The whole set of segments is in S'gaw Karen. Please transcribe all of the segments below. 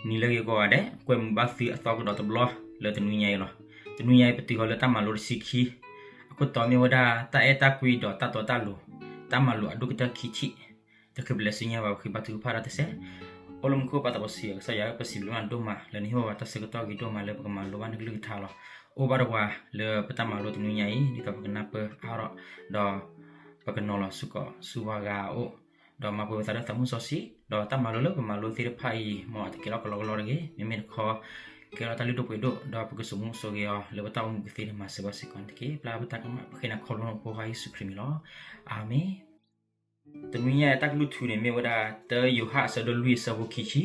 နံၤလၢအဂ့ၤကိးဂၤဒဲး, ကွဲမုာ်ဘၣ်သုအသီကဒီးတဘျီလၢတနွံညါအံၤလီၤ. တနွံညါအံၤ ပတုၤဃီၤလၢတၢ်မၤလိတဆံခံ, အခိၣ်တီမ့ၢ်ဝဲဒၣ် တၢ်အဲၣ်တၢ်ကွံဒီးတၢ်တီတၢ်လိၤ, တၢ်မၤလိအဒိၣ်ကတၢၢ်ခံထံၣ်, တချုးပလဲၤဆူညါဘၣ် ပဃ့ဘါထုကဖၣ်ဒီးတစဲး. အိၣ်လၢမူခိၣ်ပၢ်သးဘီဆံးအကစၢ်ယွၤဧၢ, ပစံးဘျုးနၤဒိၣ်မးလၢနဟ့ၣ်ပှၤတၢ်ဆၢကတီၢ်ဂ့ၤဒိၣ်မးလၢပကမၤလိဘၣ်နကလုၢ်ကထါလီၤ. အိၣ်ဘၣ်တဝၤလၢပတၢ်မၤလိတနွံညါအံၤ ဒ်သိးပကနၢ်ပၢၢ်အါထီၣ်, ဒီးပကနီၤလီၤဆူကီးဆူပှၤဂၤအအိၣ်, ဒီးမၤပှဲၤပသးလၢသးမုၢ်စီဆှံ, ဒီးတၢ်မၤလိလၢပမၤလိသ့ၣ်တဖၣ်အံၤ မ်အတကဲထီၣ်ကလီကလီတဂ့ၤ, မ့မ့ၢ်တခီ ကဲထီၣ်တၢ်လုၢ်ဒိၣ်ပှ့ၤဒိၣ်, ဒီးပကစိာ်မူစိာ်ဂဲၤအီၤလၢပတၢ်အိၣ်မူကသ့န့ၣ် မၤစၢၤဘၣ်စ့ၢ်ကီးန့ၣ်တက့ၢ်. ပျၢ်ပတၢ်ကမၣ် ပဃ့နၤခီဖျိနဖိခွါယ့ၣ်ၡူးခရံာ်မံၤလီၤ. အၤမ့ၣ်. တနွံညါတၢ်ကလုၢ်ထူန့ၣ်မ့ၢ်ဝဲဒၣ် တၢယိၤဟၣ်အဆၢဒိၣ်လွံၢ်အဆၢဖိခံဆံ,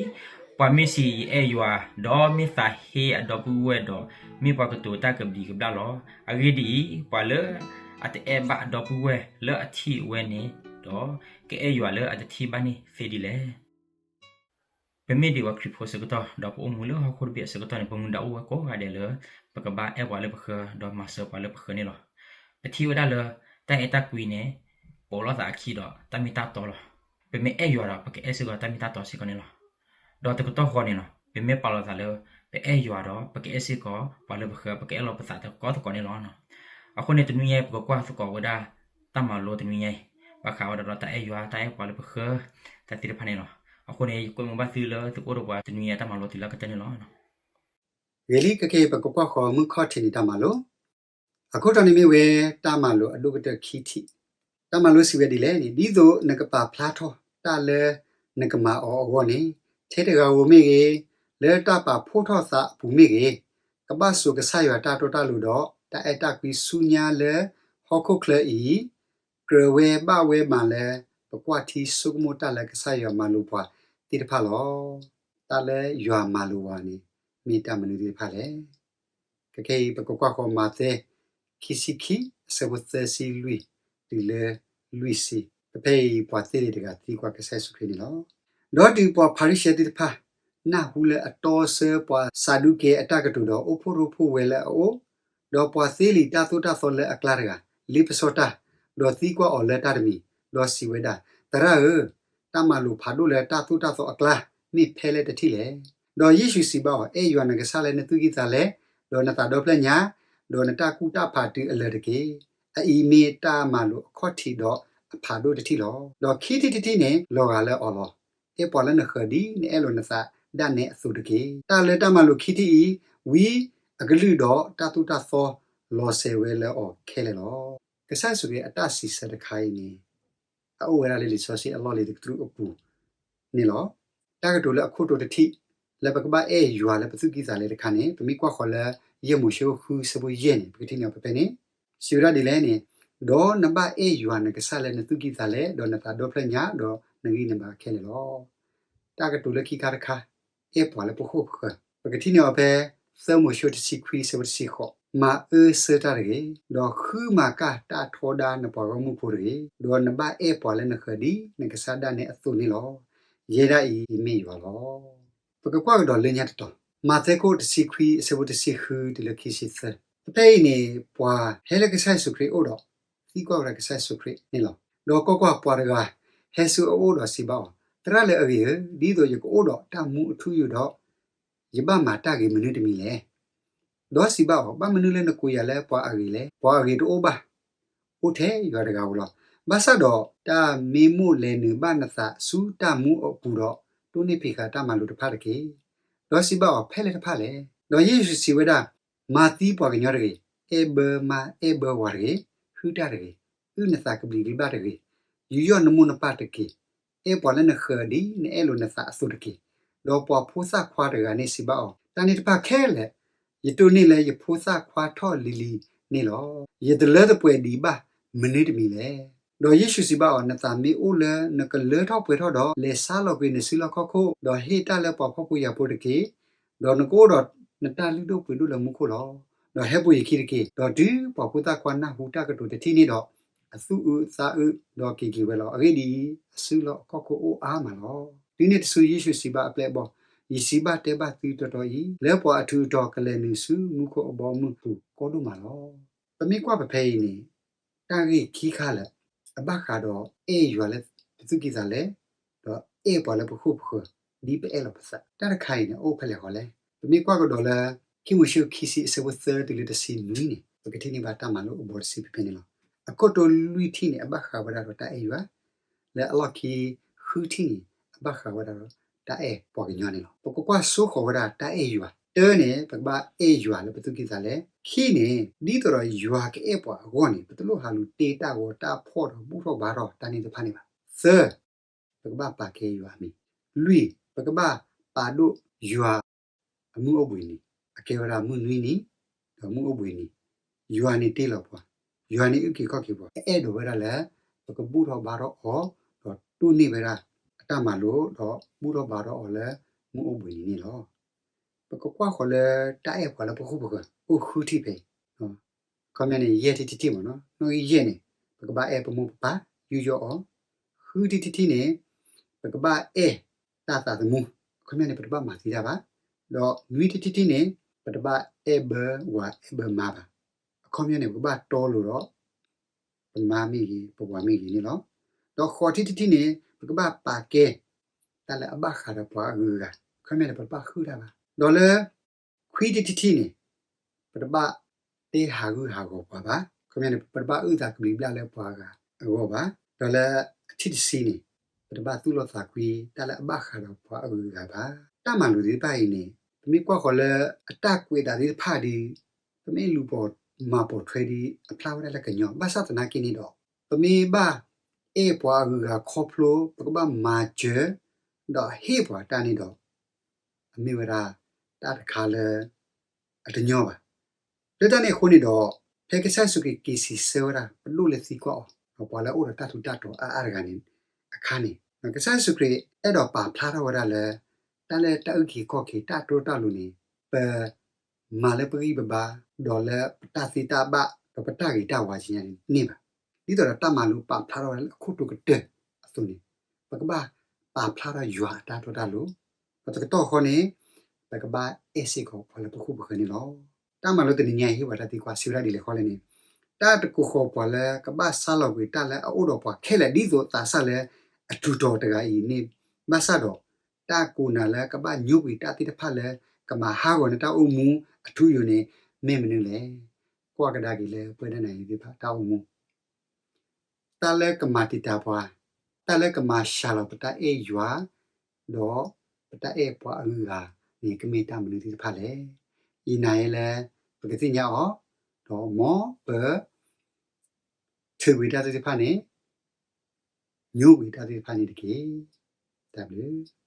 ပှၤမ့ၢ်စံး ယအဲၣ်ယွၤ, ဒီးမ့ၢ်သးဟ့အဒီပုၢ်ဝဲၢ်ဒီး မ့ၢ်ပှၤကတိၤတၢ်ကဘျံးကဘျၣ်လီၤ. အဂ့ၢ်ဒ်အံၤ, ပှၤလၢအတအဲၣ်ဘၣ်အဒီပုၢ်ဝဲၢ်လၢအထံၣ်ဝဲန့ၣ်ဒီး, ကအဲၣ်ယွၤလၢအတထံၣ်ဘၣ်န့ၣ်သ့ဒ်လဲၣ်. ပမ့ၢ်ဒံးပှၤခရံာ်ဖိအဆၢကတီၢ် ဒီးပအိၣ်မူလၢဟီၣ်ခိၣ်တဘ့ၣ်အဆၢကတီၢ်န့ၣ် ပမူဒါအိၣ်ဝဲကိးဂၤဒဲးလၢ ပကဘၣ်အဲၣ်ပှၤလၢပဃၢၤ ဒီးမၤစၢၤပှၤလၢပဃၢၤန့ၣ်လီၤ. ပထံၣ်ဝဲဒၣ်လၢ တၢ်အဲၣ်တၢ်ကွံန့ၣ် ပိာ်လိာ်သးအခံဒီးတၢ်မ့ၢ်တၢ်တီလီၤ. ပမ့ၢ်အဲၣ်ယွၤဒီး ပကအဲၣ်စ့ၢ်ကီးတၢ်မ့ၢ်တၢ်တီစ့ၢ်ကီးန့ၣ်လီၤ. ဒီးတကတီၢ်ဃီန့ၣ်လီၤ ပမ့ၢ်ပာ်လီၤသးလၢ ပအဲၣ်ယွၤဒီး ပကအဲၣ်စ့ၢ်ကီးပှၤလၢပဃၢၤ ပကအဲၣ်လီၤပသးသကိးသကိးန့ၣ်လီၤ. အဃိန့ၣ် တနွံညါအံၤ ပကကွၢ်သကိးဝဲဒၣ် တၢ်မၤလိတနွံညါအံၤ ဘၣ်ဃးဝဲဒၣ်ဒီးတၢ်အဲၣ်ယွၤ တၢ်အဲၣ်ပှၤလၢပဃၢၤ တၢ်သ့ၣ်တဖၣ်န့ၣ်လီၤ. အဃိန့ၣ် ယကွဲမုာ်ဘၣ်သုလၢသုကအိၣ်ဒီးပှၤတနွံညါတၢ်မၤလိတုၤလၢအကတၢၢ်န့ၣ်လီၤ. ဂ့ၤလံ ခဲကနံၣ်အံၤ ပကကွၢ်ဃီၤမုၢ်ခီၣ်ထံးနံၤတၢ်မၤလိ အခိၣ်တီန့ၣ်မ့ၢ်ဝဲ တၢ်မၤလိအဒိၣ်ကတၢၢ်ခံထံၣ်. တၢ်မၤလိစံးဝဲဒ်လဲၣ်န့ၣ်, ဒ်သိးနကပာ်ဖျါထီၣ်တၢ်လၢနကမၤအီၤအဂီၢ်န့ၣ်, ထဲတဂၤဧိၤမ့ၢ်ဂ့ၤ, လၢတၢ်ပာ်ဖှိၣ်ထီၣ်သးအပူၤမ့ၢ်ဂ့ၤ, ကဘၣ်စိာ်ကစၢ်ယွၤတၢ်တီတၢ်လိၤဒီး တၢ်အဲၣ်တၢ်ကွံဆူညါလၢဟီၣ်ခိၣ်ချၢအံၤ, ကြၢးဝဲဘၣ်ဝဲမးလၢ ပကွၢ်ထံဆိကမိၣ်တၢ်လၢကစၢ်ယွၤမၤလိာ်ပှၤသ့ၣ်တဖၣ်လီၤ. တၢ်လၢယွၤမၤလိာ်ပှၤန့ၣ် မ့ၢ်တၢ်မနုၤသ့ၣ်တဖၣ်လဲၣ်. ခဲကနံၣ်အံၤ ပကကွၢ်ဃီၤမးသဲ ခံဆံခံ အဆၢဖိသၢဆံလွံၢ် တုၤလၢလွံၢ်ဆံ, ဖဲအံၤပှၤသ့လံာ်တဂၤသံကွၢ်ကစၢ်ယ့ၣ်ၡူးခရံာ်န့ၣ်လီၤ. ဒီးတုၤပှၤဖၤရံၤၡဲသ့ၣ်တဖၣ် နၢ်ဟူလၢအတီဆၢပှၤစးဒူၤကဲအတၢ်ကတိၤဒီး အိၣ်ဖှိၣ်ရိဖှိၣ်ဝဲလၢအအိၣ်, ဒီးပှၤသ့လံာ်တၢ်သိၣ်တၢ်သီလၢအကျါတဂၤ လ့ပစီတၢ်, ဒီးသံကွၢ်အီၤလၢတၢ်တမံၤ, ဒီးစံးဝဲဒၣ်, သရၣ်ဧၢ, တၢ်မၤလိာ်ဖးဒိၣ်လၢတၢ်သိၣ်တၢ်သီအကျါ မ့ၢ်ဖဲလဲၣ်တထံၣ်လဲၣ်. ဒီးယ့ၣ်ၡူးစံးဘၣ်အီၤ, အဲၣ်ယွၤနကစၢ်လၢနသူၣ်ကံၢ်သးလဲ, ဒီးနသးဒီဖျၢၣ်ညါ, ဒီးနတၢ်ကူၣ်တၢ်ဖးတုၤအလၢာ်တက့ၢ်. အအံၤမ့ၢ်တၢ်မၤလိာ်အခီၣ်ထံးဒီးအဖးဒိၣ်တထံၣ်လီၤ. ဒီးခံထံၣ်တထံၣ်န့ၣ် လီၤဂာ်လၢအီၤလီၤ. အဲၣ်ပှၤလၢနဃၢၤဒ်နအဲၣ်လီၤနသးဒၣ်နဲအသိးတက့ၢ်. တၢ်လၢတၢ်မၤလိာ်ခံထံၣ်အံၤ, ဝံအကလုၢ်ဒီးတၢ်သိၣ်တၢ်သီ လီၤစဲၤဝဲလၢအီၤခဲလၢာ်လီၤ. ကစၢ်ယ့ၣ်ၡူးခရံာ်အတၢ်စံးဆၢတခါအံၤန့ၣ် အအိၣ်ဝဲဒၣ်လၢလံာ်စီဆှံအလီၢ်လံၤတကတြူၢ်အပူၤန့ၣ်လီၤ. တၢ်ကတိၤလၢအခိၣ်တီတထံၣ် လၢပကဘၣ်အဲၣ်ယွၤလၢပသူၣ်ကံၢ်သးလဲတခါန့ၣ် ပမ့ၢ်ကွၢ်ဃီၤလၢ ယဲၢ်မိၤၡ့ဃုဆၢဖိယဲၢ်န့ၣ် ပကထံၣ်န့ၢ်အီၤဖဲဖဲန့ၣ်, စံးဝဲဒၣ်ဒ်လဲၣ်န့ၣ်, ဒီးနဘၣ်အဲၣ်ယွၤနကစၢ်လၢနသူၣ်ကံၢ်သးလဲ ဒီးနသးဒီဖျၢၣ်ညါ ဒီးနဂံၢ်နဘါခဲလၢာ်လီၤ. တၢ်ကတိၤလၢခံခါတခါ, အဲၣ်ပှၤလၢပခိၣ်ပဃၢၤ, ပကထံၣ်န့ၢ်အီၤဖဲ သၢမိၤၡ့တဆံခွံဆၢဖိတဆံဃိး, မၤအၢစၢတၢ်တဂ့ၤ, ဒီးဃုမၤကၢ်တၢ်ထီဒါနပှၤဂီၢ်မုၢ်ဖိတဂ့ၤ, ဒီးနဘၣ်အဲၣ်ပှၤလၢနဃၢၤဒ်နကစၢ်ဒၣ်နဲအသိးန့ၣ်လီၤ. ယဲဒၣ်အံၤယမ့ၢ်ယွၤလီၤ. ပကကွၢ်ကဒီးလၢညါတတီၤ, မးသဲခိၣ်တဆံခွံအဆၢဖိတဆံဃုတုၤလၢခံဆံသၢ, ဖဲအံၤန့ၣ် ပှၤဟဲလၢကစၢ်ယ့ၣ်ၡူးခရံာ်အအိၣ်ဒီး သံကွၢ်ဝဲဒၣ်ကစၢ်ယ့ၣ်ၡူးခရံာ်န့ၣ်လီၤ. ဒီးကွၢ်ကွၢ်ပှၤတဂၤ ဟဲဆူအအိၣ်ဒီးစံးဘၣ်အီၤ, သရၣ်လၢအဂ့ၤဧၢ, ဒ်သိးယကအိၣ်ဒီးတၢ်မူအထူအယိာ်ဒီး ယဘၣ်မၤတၢ်ဂ့ၤမနုၤတမံၤလဲၣ်. ဒီးစံးဘၣ်အီၤ, ဘၣ်မနုၤလၢနကိးယၤလၢပှၤအဂ့ၤလဲၣ်. ပှၤအဂ့ၤတအိၣ်ဘၣ်, အိၣ်ထဲယွၤတဂၤဧိၤလီၤ. ဘၣ်ဆၣ်ဒီးတၢ်မ့ၢ်မိၣ်လဲၤနုာ်ဘၣ်နသးဆူတၢ်မူအပူၤဒီး တိၢ်နီၣ်ဖံးဃာ်တၢ်မၤလိာ်တဖၣ်တက့ၢ်. ဒီးစံးဘၣ်အီၤ, ဖဲလဲၣ်တဖၣ်လဲၣ်. ဒီးယ့ၣ်ၡူးစံးဝဲဒၣ်, မၤသံပှၤကညီတဂ့ၤ, အဲၣ်ဘၢမါအဲၣ်ဘၢဝၤတဂ့ၤ, ဟုၣ်တၢ်တဂ့ၤ, အုၣ်နသးကဘျံးကဘျၣ်တဂ့ၤ, ယူးယီၣ်နမိၢ်နပၢ်တက့ၢ်. အဲၣ်ပှၤလၢနဃၢၤဒ်နအဲၣ်လီၤနသးအသိးတက့ၢ်. ဒီးပှၤဖိသၣ်ခွါတဂၤန့ၣ်စံးဘၣ်အီၤ, တၢ်န့ၣ်တဖၣ်ခဲလၢာ် ယတိၢ်န့ၢ်လၢယဖိသၣ်ခွါထီၣ်လံၤလံၤန့ၣ်လီၤ. ယတလၢတပှဲၤဒံးဘၣ်မနုၤတမံၤလဲၣ်. ဒီးယ့ၣ်ၡူးစံးဘၣ်အီၤ, နသးမ့ၢ်အိၣ်လၢနကလၢထီၣ်ပှဲၤထီၣ်ဒီး လဲၤဆါလီၤကွံာ်နစုလီၢ်ခီၣ်ခိၣ်, ဒီးဟ့ၣ်တၢ်လၢပှၤဖှီၣ်ဖိယာ်ဖိတက့ၢ်. ဒီးနကအိၣ်ဒီးနတၢ်လုၢ်ဒိၣ်ပှ့ၤဒိၣ်လၢမူခိၣ်လီၤ. ဒီးဟဲပူၤယခံတက့ၢ်. ဒီးတုၤပှၤဖိသၣ်ခွါနၢ်ဟူတၢ်ကတိၤတထံၣ်န့ၣ်ဒီး, အသူၣ်အုးသးအုးဒီးက့ၤက့ၤဝဲလီၤ. အဂ့ၢ်ဒ်အံၤ, အစုလီၢ်အခီၣ်ခိၣ်အိၣ်အါမးလီၤ. တုၤန့ၣ်တစုယ့ၣ်ၡူးစံးဘၣ်အပျဲၢ်အဘီၣ်, ယစံးဘၣ်တဲဘၣ်သုတီတီအံၤ, လၢပှၤအထူးအတီၤကလဲၤနုာ်ဆူမူခိၣ်အဘီအမုၢ်ပူၤကိးဒိၣ်မးလီၤ. ပမ့ၢ်ကွၢ်ဖဲဖဲအံၤန့ၣ်, တၢ်ဂ့ၢ်ခံခါလၢာ်, အဘၣ်ဃးဒီးအဲၣ်ယွၤလၢပသူၣ်ကံၢ်သးလဲ, ဒီးအဲၣ်ပှၤလၢပခိၣ်ပဃၢၤ ဒ်ပအဲၣ်လီၤပသး. တၢ်တခါအံၤန့ၣ် အအိၣ်ဖဲလဲၣ်ဃီလဲၣ်. ပမ့ၢ်ကွၢ်ကဒီးလၢ ခံမိၤၡ့ ခံဆံ အဆၢဖိသၢတုၤလၢတဆံနွံန့ၣ် ပကထံၣ်န့ၢ်ဘၣ်တၢ်မၤလိအဘီတဆံဖဲဖဲန့ၣ်လီၤ. အခိၣ်တီလွံၢ်ထံၣ်န့ၣ် အဘၣ်ဃးဝဲဒၣ်ဒီးတၢ်အဲၣ်ယွၤ, လၢအလီၢ်ခံ ဃုထံၣ်န့ၣ် အဘၣ်ဃးဝဲဒၣ်ဒီးတၢ်အဲၣ်ပှၤကညီန့ၣ်လီၤ. ပကကွၢ်စိဃီၤဝဲဒၣ်တၢ်အဲၣ်ယွၤ. တၢန့ၣ် ပကဘၣ်အဲၣ်ယွၤလၢပသူၣ်ကံၢ်သးလဲ. ခံန့ၣ် ဒ်သိးဒီးယွၤကအဲၣ်ပှၤအဂီၢ်န့ၣ် ပတလိၣ်ဟးလူၤတ့တၢ်ဂီၤတၢ်ဖှီၣ်ဒီးဘူၣ်ထီၣ်ဘါထီၣ်တၢ်န့ၣ်တဖၣ်န့ၣ်ဘၣ်. သၢ ပကဘၣ်ပာ်ကဲယွၤအမံၤ. လွံၢ် ပကဘၣ်ပာ်ဒိၣ်ယွၤအမုၢ်အိၣ်ဘှံးနံၤ, အကဲဝဲဒၣ်မုၢ်နွံနံၤ ဒီးမုၢ်အိၣ်ဘှံးနံၤ, ယွၤန့ၣ်တ့လီၤပှၤ, ယွၤန့ၣ်အုၣ်က့ၤခီၣ်က့ၤပှၤ, အအဲၣ်ဒိးဝဲဒၣ်လၢ ပကဘူၣ်ထီၣ်ဘါထီၣ်အီၤ ဒီးတိၢ်န့ၢ်ဝဲဒၣ်အတၢ်မၤလိ ဒီးဘူၣ်ထီၣ်ဘါထီၣ်အီၤလၢမုၢ်အိၣ်ဘှံးနံၤန့ၣ်လီၤ. ပကကွၢ်ဃီၤလၢတၢ်အဲၣ်ပှၤလၢပခိၣ်ပဃၢၤ အိၣ်ဃုထံၣ်ဖဲအံၤ ခီပညီန့ၣ် ယဲၢ်ထံၣ်တထံၣ်မ့ၢ်နီၤ, နီၣ်ဂံၢ်ယဲၢ်န့ၣ် ပကဘၣ်အဲၣ်ပမိၢ်ပပၢ် ယူးယီၣ်အီၤ, ဃုထံၣ်တထံၣ်န့ၣ် ပကဘၣ်အဲၣ်တၢ်သးသမူ, အခီပညီန့ၣ် ပတဘၣ်မၤသံတၢ်ဘၣ်, ဒီးနွံထံၣ်တထံၣ်န့ၣ် ပတဘၣ်အဲၣ်ဘၢဝၤအဲၣ်ဘၢမါဘၣ်, အခီပညီန့ၣ် ပကဘၣ်တီလိၤဒီး ပမါမ့ၢ်ဂ့ၤ ပဝၤမ့ၢ်ဂ့ၤန့ၣ်လီၤ. ဒီးဃိးထံၣ်တထံၣ်န့ၣ် ပကဘၣ်ပာ်ကဲ တၢ်လၢအဘၣ်ဃးဒီးပှၤအဂုၤအဂၤ, အခီပညီန့ၣ် ပတဘၣ်ဟုၣ်တၢ်ဘၣ်, ဒီးလၢ ခွံထံၣ်တထံၣ်န့ၣ် ပတဘၣ်တ့ဟးဂူာ်ဟးဂီၤပှၤဘၣ်, အခီပညီန့ၣ် ပတဘၣ်အုၣ်သးကဘျံးဘျၣ်လၢပှၤဂၤအဂီၢ်ဘၣ်, ဒီးလၢအထံၣ်တဆံန့ၣ် ပတဘၣ်သူၣ်လီသးကွံတၢ်လၢအဘၣ်ဃးဒီးပှၤအဂုၤအဂၤဘၣ်. တၢ်မၤလိာ်သ့ၣ်တဖၣ်အံၤန့ၣ် ပမ့ၢ်ကွၢ်ဃီၤလၢအတၢ်ကွဲးဒၣ်သ့ၣ်တဖၣ်ဒီး ပမ့ၢ်လူၤပိာ်မၤပိာ်ထွဲဒီး အဖျါဝဲဒၣ်လၢကညီ, ဘၣ်ဆၣ်သနာ်က့န့ၣ်ဒီး ပမ့ၢ်ဘၣ်အဲၣ်ပှၤအဂုၤအဂၤခီဖျိ ပကဘၣ်မၤစၢၤ ဒီးဟ့ၣ်ပှၤတၢ်န့ၣ်ဒီး အမ့ၢ်ဝဲဒၣ်တၢ်တခါလၢ အတညီဘၣ်. လၢတၢ်န့ၣ်အဃိန့ၣ်ဒီး ဖဲကစၢ်ယ့ၣ်ၡူးခရံာ်က့ၤစံးဆၢဝဲဒၣ် ပဒိၣ်လၢသံကွၢ်အီၤ ဒီးပှၤလၢအအိၣ်ဒီးတၢ်ထူးတၢ်တီၤအါအါတဂၤန့ၣ်အခါန့ၣ် ကစၢ်ယ့ၣ်ၡူးခရံာ်အဲၣ်ဒိးပာ်ဖျါထီၣ်ဝဲဒၣ်လၢ တၢ်လၢတၢ်အုၣ်က့ၤခီၣ်က့ၤ တၢ်တီတၢ်လိၤန့ၣ် ပ မၤလၢပဂံၢ်ပဘါ ဒီးလၢပတၢ်သ့တၢ်ဘၣ် ဒီးပတၢ်ဂ့ၤတၢ်ဝါကညါန့ၣ်န့ၢ်ဘၣ်. ဒ်သိးဒီးတၢ်မၤလိပာ်ဖျါထီၣ်ဝဲဒၣ်လၢအခိၣ်တိကတၢၢ်အသိးန့ၣ် ပကဘၣ်ပာ်ဖျါထီၣ်ယွၤအတၢ်တီတၢ်လိၤ, ဒီးတကတီၢ်ဃီန့ၣ် ပကဘၣ်အဲၣ်စ့ၢ်ကီးပှၤလၢပခိၣ်ပဃၢၤန့ၣ်လီၤ. တၢ်မၤလိတနံၤညါအံၤဟ့ၣ်ပှၤတၢ်သံကွၢ်စံးဝဲဒၣ်ဒ်လဲၣ်ဃီလဲၣ်န့ၣ်, တၢ်တကိးဃီၤပှၤလၢကဘၣ်ဆါလီၤကွံာ်တၢ်လၢအအိၣ်ဒီးပှၤခဲလၢာ် ဒ်သိးသးစၢ်လၢအထူးတီၤတဂၤအံၤန့ၣ် ဘၣ်ဆၣ်ဒီး တၢ်ကိးနၤလၢကဘၣ်ညိကွံာ်တၢ်သ့ၣ်တဖၣ်လၢ ကမၤဟးဂီၤနတၢ်အိၣ်မူအထူအယိာ်န့ၣ် မ့ၢ်မနုၤလဲၣ်. ကွၢ်ကဒါက့ၤလၢပဝဲဒၣ်နၤယၤသ့ၣ်တဖၣ်တၢ်အိၣ်မူ တၢ်လၢကမၤတံာ်တာ်ပှၤ, တၢ်လၢကမၤစှၤလီၤပတၢ်အဲၣ်ယွၤ, ဒီးပတၢ်အဲၣ်ပှၤအဂုၤအဂၤန့ၣ် ကမ့ၢ်တၢ်မနုၤသ့ၣ်တဖၣ်လဲၣ်. ယနာ်လၢ ပကသ့ၣ်ညါအီၤ, ဒီးမ်ပ ထုးကွံာ်တၢ်သ့ၣ်တဖၣ်န့ၣ် ညိကွံာ်တၢ်သ့ၣ်တဖၣ်န့ၣ်တက့ၢ်. တၢ်ဘျုး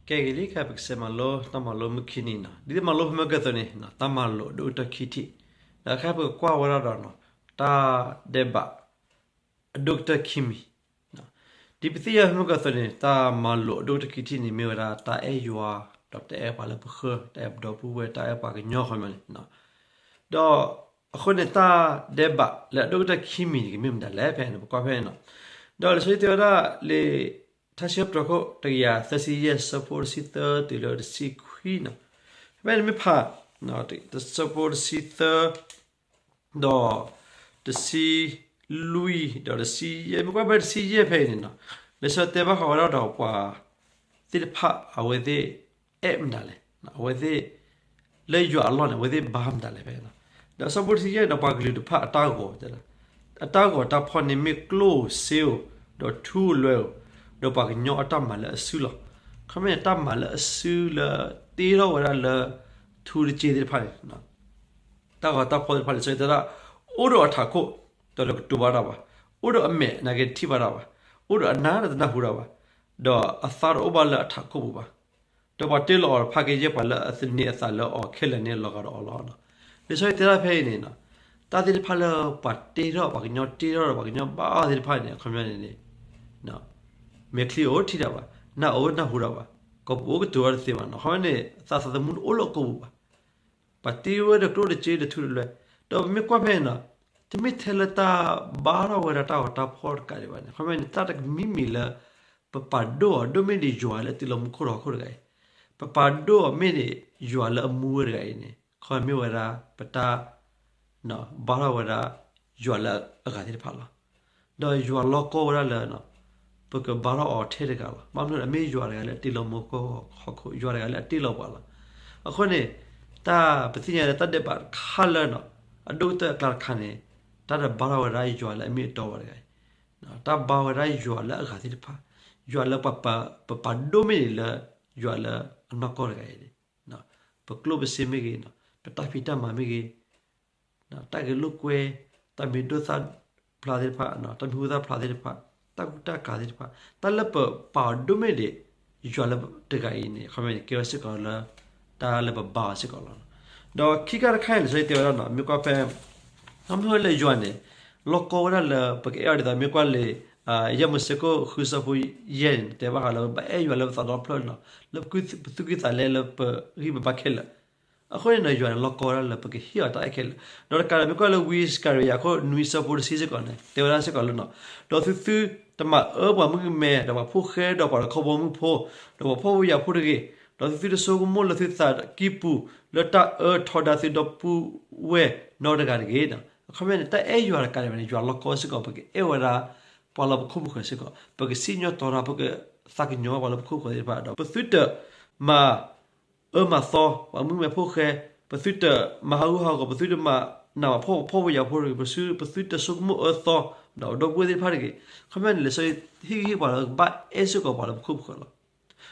ကဲဂ့ၤလံ ခဲအံၤပကဆဲးမၤလိ တၢ်မၤလိမုၢ်ခံနံၤန့ၣ် ဒ်သိးမၤလိဖဲမ့ၢ်ကၢသိးန့ၣ် တၢ်မၤလိာ်အဒိၣ်ကတၢၢ်ခံထံၣ်, ဒီးခဲအံၤပကကွၢ်ဝဲဒၣ်ဒီး တၢ်ဒဲးဘး အဒိၣ်ကတၢၢ်ခံမံၤ, ဒ်ပသ့ၣ်ညါဖဲမ့ၢ်ကၢသိးန့ၣ် တၢ်မၤလိာ်အဒိၣ်ကတၢၢ်ခံထံၣ်န့ၣ် မ့ၢ်ဝဲဒၣ်တၢ်အဲၣ်ယွၤ, ဒီးတၢ်အဲၣ်ပှၤလၢပဃၢၤ, တၢ်အဲၣ်ပဒီပုၢ်ဝဲၢ်, တၢ်အဲၣ်ပှၤကညီခီမီန့ၣ် ဒီးအဃိန့ၣ် တၢ်ဒဲးဘးလၢအဒိၣ်ကတၢၢ်ခံမံၤန့ၣ် ကမ့ၢ်မတၤလဲၣ်ဖဲန့ၣ် ပကွၢ်ဖဲန့ၣ်လီၤ. ဒီးလံာ်စီဆှံတဲဝဲဒၣ်လံာ် ထါစံးထီၣ်ပတြၢၤခိၣ် တကယၤသၢဆံယဲၢ် ဆၢဖိတဆံသၢတုၤလၢတဆံခွံန့ၣ်, ဖဲန့ၣ်မ့ၢ်ဖး ဆၢဖိတဆံသၢ ဒီးတဆံလွံၢ် ဒီးတဆံယဲၢ်, မ့ၢ်ကွၢ်ဖဲတဆံယဲၢ်ဖဲအံၤန့ၣ် လံာ်စီဆှံတဲဘၣ်ဃးဝဲဒၣ်ဒီးပှၤသ့ၣ်တဖၣ် အဝဲသ့ၣ်အဲၣ်မတၤလဲၣ်, အဝဲသ့ၣ် လၢယွၤအလီၢ်န့ၣ် အဝဲသ့ၣ်ဘါမတၤလဲၣ်ဖဲန့ၣ်, ဒီးဆၢဖိတဆံယဲၢ်န့ၣ် ပှၤကလုာ်တဖၣ်အတၢ်ဂီၤ အတၢ်ဂီၤတၢ်ဖီၣ်န့ၣ် မ့ၢ်ကျိၣ်ဧိၤစ့ဧိၤ ဒီးထူဧိၤလွဲဧိၤ, ဒီးပှၤကညီအတၢ်မၤလၢအစုလီၤ. ခီမ့ၢ်န့ၣ် တၢ်မၤလၢအစုလၢတ့ထီၣ်ဝဲဒၣ်လၢ ထူတက့သ့ၣ်တဖၣ်န့ၣ် တၢ်ဂီၤတၢ်ဖီၣ်သ့ၣ်တဖၣ်န့ၣ် လံာ်စီဆှံတဲဒၣ် အိၣ်ဒီးအထးခိၣ် ဒီးတကတိၤဘၣ်တၢ်ဘၣ်, အိၣ်ဒီးအမဲာ်နာ်က့တထံၣ်ဘၣ်တၢ်ဘၣ်, အိၣ်ဒီးအနၢ်ဒီးတနၢ်ဟူတၢ်ဘၣ်, ဒီးအသါတအိၣ်ဘၣ်လၢအထးခိၣ်ပူၤဘၣ်, ဒီးပှၤတ့လီၤအီၤတဖၣ်ကယဲၢ်ပှၤလၢအသန့ၤအသးလၢအီၤခဲလၢာ်န့ၣ် လီၤဂာ်ဒီးအီၤလီၤ. လံာ်စီဆှံတဲဒၣ်ဖဲအံၤန့ၣ် တၢ်သ့ၣ်တဖၣ်လၢပှၤတ့ထီၣ် ပှၤကညီတ့ထီၣ်ဒီးပှၤကညီဘါအီၤသ့ၣ်တဖၣ်န့ၣ် အခီပညီန့ၣ်န့ၣ် မဲာ်ချံအိၣ်ထံၣ်တၢ်ဘၣ်, နၢ်အိၣ်နၢ်ဟူတၢ်ဘၣ်, ကိာ်ပူၤအိၣ်ကတိၤတၢ်တသ့ဘၣ်နီၤ, ခီပညီန့ၣ် သးသးသမူတအိၣ်လၢကိာ်ပူၤဘၣ် ပှၤတ့ဝဲဒီးကျိၣ်ဒီးစ့ဒီးထူဒီးလွဲၢ်, ဒီးပမ့ၢ်ကွၢ်ဖဲန့ၣ်နီၤ, တမ့ၢ်ထဲလၢတၢ်ဘါထီၣ်ဝဲဒၣ်တၢ်ဂီၤတၢ်ဖီၣ်တကးဒံးဘၣ်န့ၣ်, ခီပညီန့ၣ် တၢ်တမံၤမံၤလၢ ပပာ်ဒိၣ်အီၤ ဒိၣ်မ့ၢ်ဒံးယွၤလၢအတုၤလီၤမူခိၣ်ဒီးဟီၣ်ခိၣ်တဂၤအံၤ, ပပာ်ဒိၣ်အီၤမ့ၢ်ဒံးယွၤလၢအမူဝဲတဂၤအံၤန့ၣ် ခီပညီမ့ၢ်ဝဲဒၣ် ပတၢ် ဘါထီၣ်ဝဲဒၣ် ယွၤလၢအဂၤသ့ၣ်တဖၣ်လီၤ. ဒီးယွၤလီၢ်ကီၢ်ဝဲဒၣ်လၢ ပကဘါထီၣ်အီၤထဲတဂၤလီၤ. ဘၣ်မနုၤလဲၣ် အမ့ၢ်ယွၤတဂၤလၢအတ့လီၤမူခိၣ်ဟီၣ်ခိၣ်, ယွၤတဂၤလၢအတ့လီၤပှၤလီၤ. အဃိန့ၣ် တၢ်ပသ့ၣ်ညါလၢတၢ်ဒဲးဘးတခါလၢ အဒိၣ်ကတၢၢ်အကျါတခါန့ၣ် တၢ်တဘါထီၣ်ဝဲဒၣ်ယွၤလၢအမ့ၢ်အတီဝဲတဂၤအံၤ, တၢ်ဘါဝဲဒၣ်ယွၤလၢအဂၤသ့ၣ်တဖၣ်, ယွၤလၢပပာ်ဒိၣ်မ့ၢ်န့ၣ်လၢ ယွၤလၢအနီၢ်ကီၢ်တဂၤအံၤန့ၣ်, ပကျိၣ်ပစ့မ့ၢ်ဂ့ၤ, ပတၢ်ဖံးတၢ်မၤမ့ၢ်ဂ့ၤ, တၢ်ဂဲၤလိာ်ကွဲ, တၢ်မံၤဒိၣ်သၣ်ဖျါသ့ၣ်တဖၣ်, တၢ်မံၤဟူသၣ်ဖျါသ့ၣ်တဖၣ်, တၢ်ကူတၢ်ကၤသ့ၣ်တဖၣ်, တၢ်လၢပပာ်အီၤဒိၣ်မ့ၢ်ဒံး ယွၤလၢတဂၤအံၤန့ၣ် အခီပညီန့ၣ် ကဲဝဲစ့ၢ်ကီးလၢ တၢ်လၢပဘါအီၤစ့ၢ်ကီးလီၤ. ဒီးခံခါတခါအံၤန့ၣ် လံာ်စီဆှံတဲဝဲဒၣ်နီၤ, မ့ၢ်ကွၢ်ဖဲ ဘၣ်မနုၤဃိလၢယွၤန့ၣ် လီၢ်ကီဝဲဒၣ်လၢပကအဲၣ်အီၤဒ်သိး မ့ၢ်ကွၢ်လံာ် ယဲၢ်မိၤၡ့ခိၣ်ဃုဆၢဖိယဲၢ်န့ၣ် တဲဘၣ်ဃးလၢပဘၣ်အဲၣ်ယွၤလၢပသးဒီဖျၢၣ်နီၤ, လၢပသူၣ်ကံၢ်သးလဲလၢပဂံၢ်ပဘါခဲလၢာ်. အဃိန့ၣ်နီၤ ယွၤန့ၣ်လီၢ်ကီဝဲဒၣ်လၢပကဟ့ၣ်အီၤတၢ်အဲၣ်ခဲလၢာ်. ဒီးတကးဒီး မ့ၢ်ကွၢ်လၢဝံစကၤရယၤခိၣ်နွံဆၢဖိတဆံစ့ၢ်ကီးန့ၣ် တဲဝဲဒၣ်စ့ၢ်ကီးလၢနီၤ, ဒီးသုသုတမၤအၢပှၤမုၣ်ကမဲ ဒီးပှၤဖိဃဲဒီးပှၤတခီဘီမုၢ်ဖိ, ဒီးပှၤဖှီၣ်ဖိယာ်ဖိတဂ့ၤ, ဒီးသုသုတဆိကမိၣ်လၢသုသးကံၢ်ပူၤ လၢတၢ်အၢထီဒါသုဒီပုၢ်ဝဲၢ်နီတဂၤတဂ့ၤနီၤ. အခီပညီန့ၣ် တၢ်အဲၣ်ယွၤတကးဒံးဘၣ်န့ၣ် ယွၤလီၢ်ကီစ့ၢ်ကီး ပကအဲၣ်ဝဲဒၣ် ပှၤလၢပခိၣ်ပဃၢၤစ့ၢ်ကီး, ပကစံၣ်ညီၣ်တီဒီး ပကသးကညီၤဝဲပှၤလၢပခိၣ်ပဃၢၤသ့ၣ်တဖၣ်ဒီး ပသုတမၤ အၢမၤသီ ပှၤမုၣ်ကမဲဖိဃဲ, ပသုတမၤဟးဂူာ်ဟးဂီၤ, ပသုတမၤနးပှၤဖှီၣ်ဖိယာ်ဖိတဂ့ၤ, ပသုတဆိကမိၣ်အၢသီ ဒီးပဒီပုၢ်ဝဲၢ်သ့ၣ်တဖၣ်တဂ့ၤ. အခီပညီန့ၣ် လံာ်စီဆှံဟ့ၣ်ဂံၢ်ဟ့ၣ်ဘါလၢကဘၣ်အဲၣ်စ့ၢ်ကီးပှၤလၢပခိၣ်ပဃၢၤလီၤ.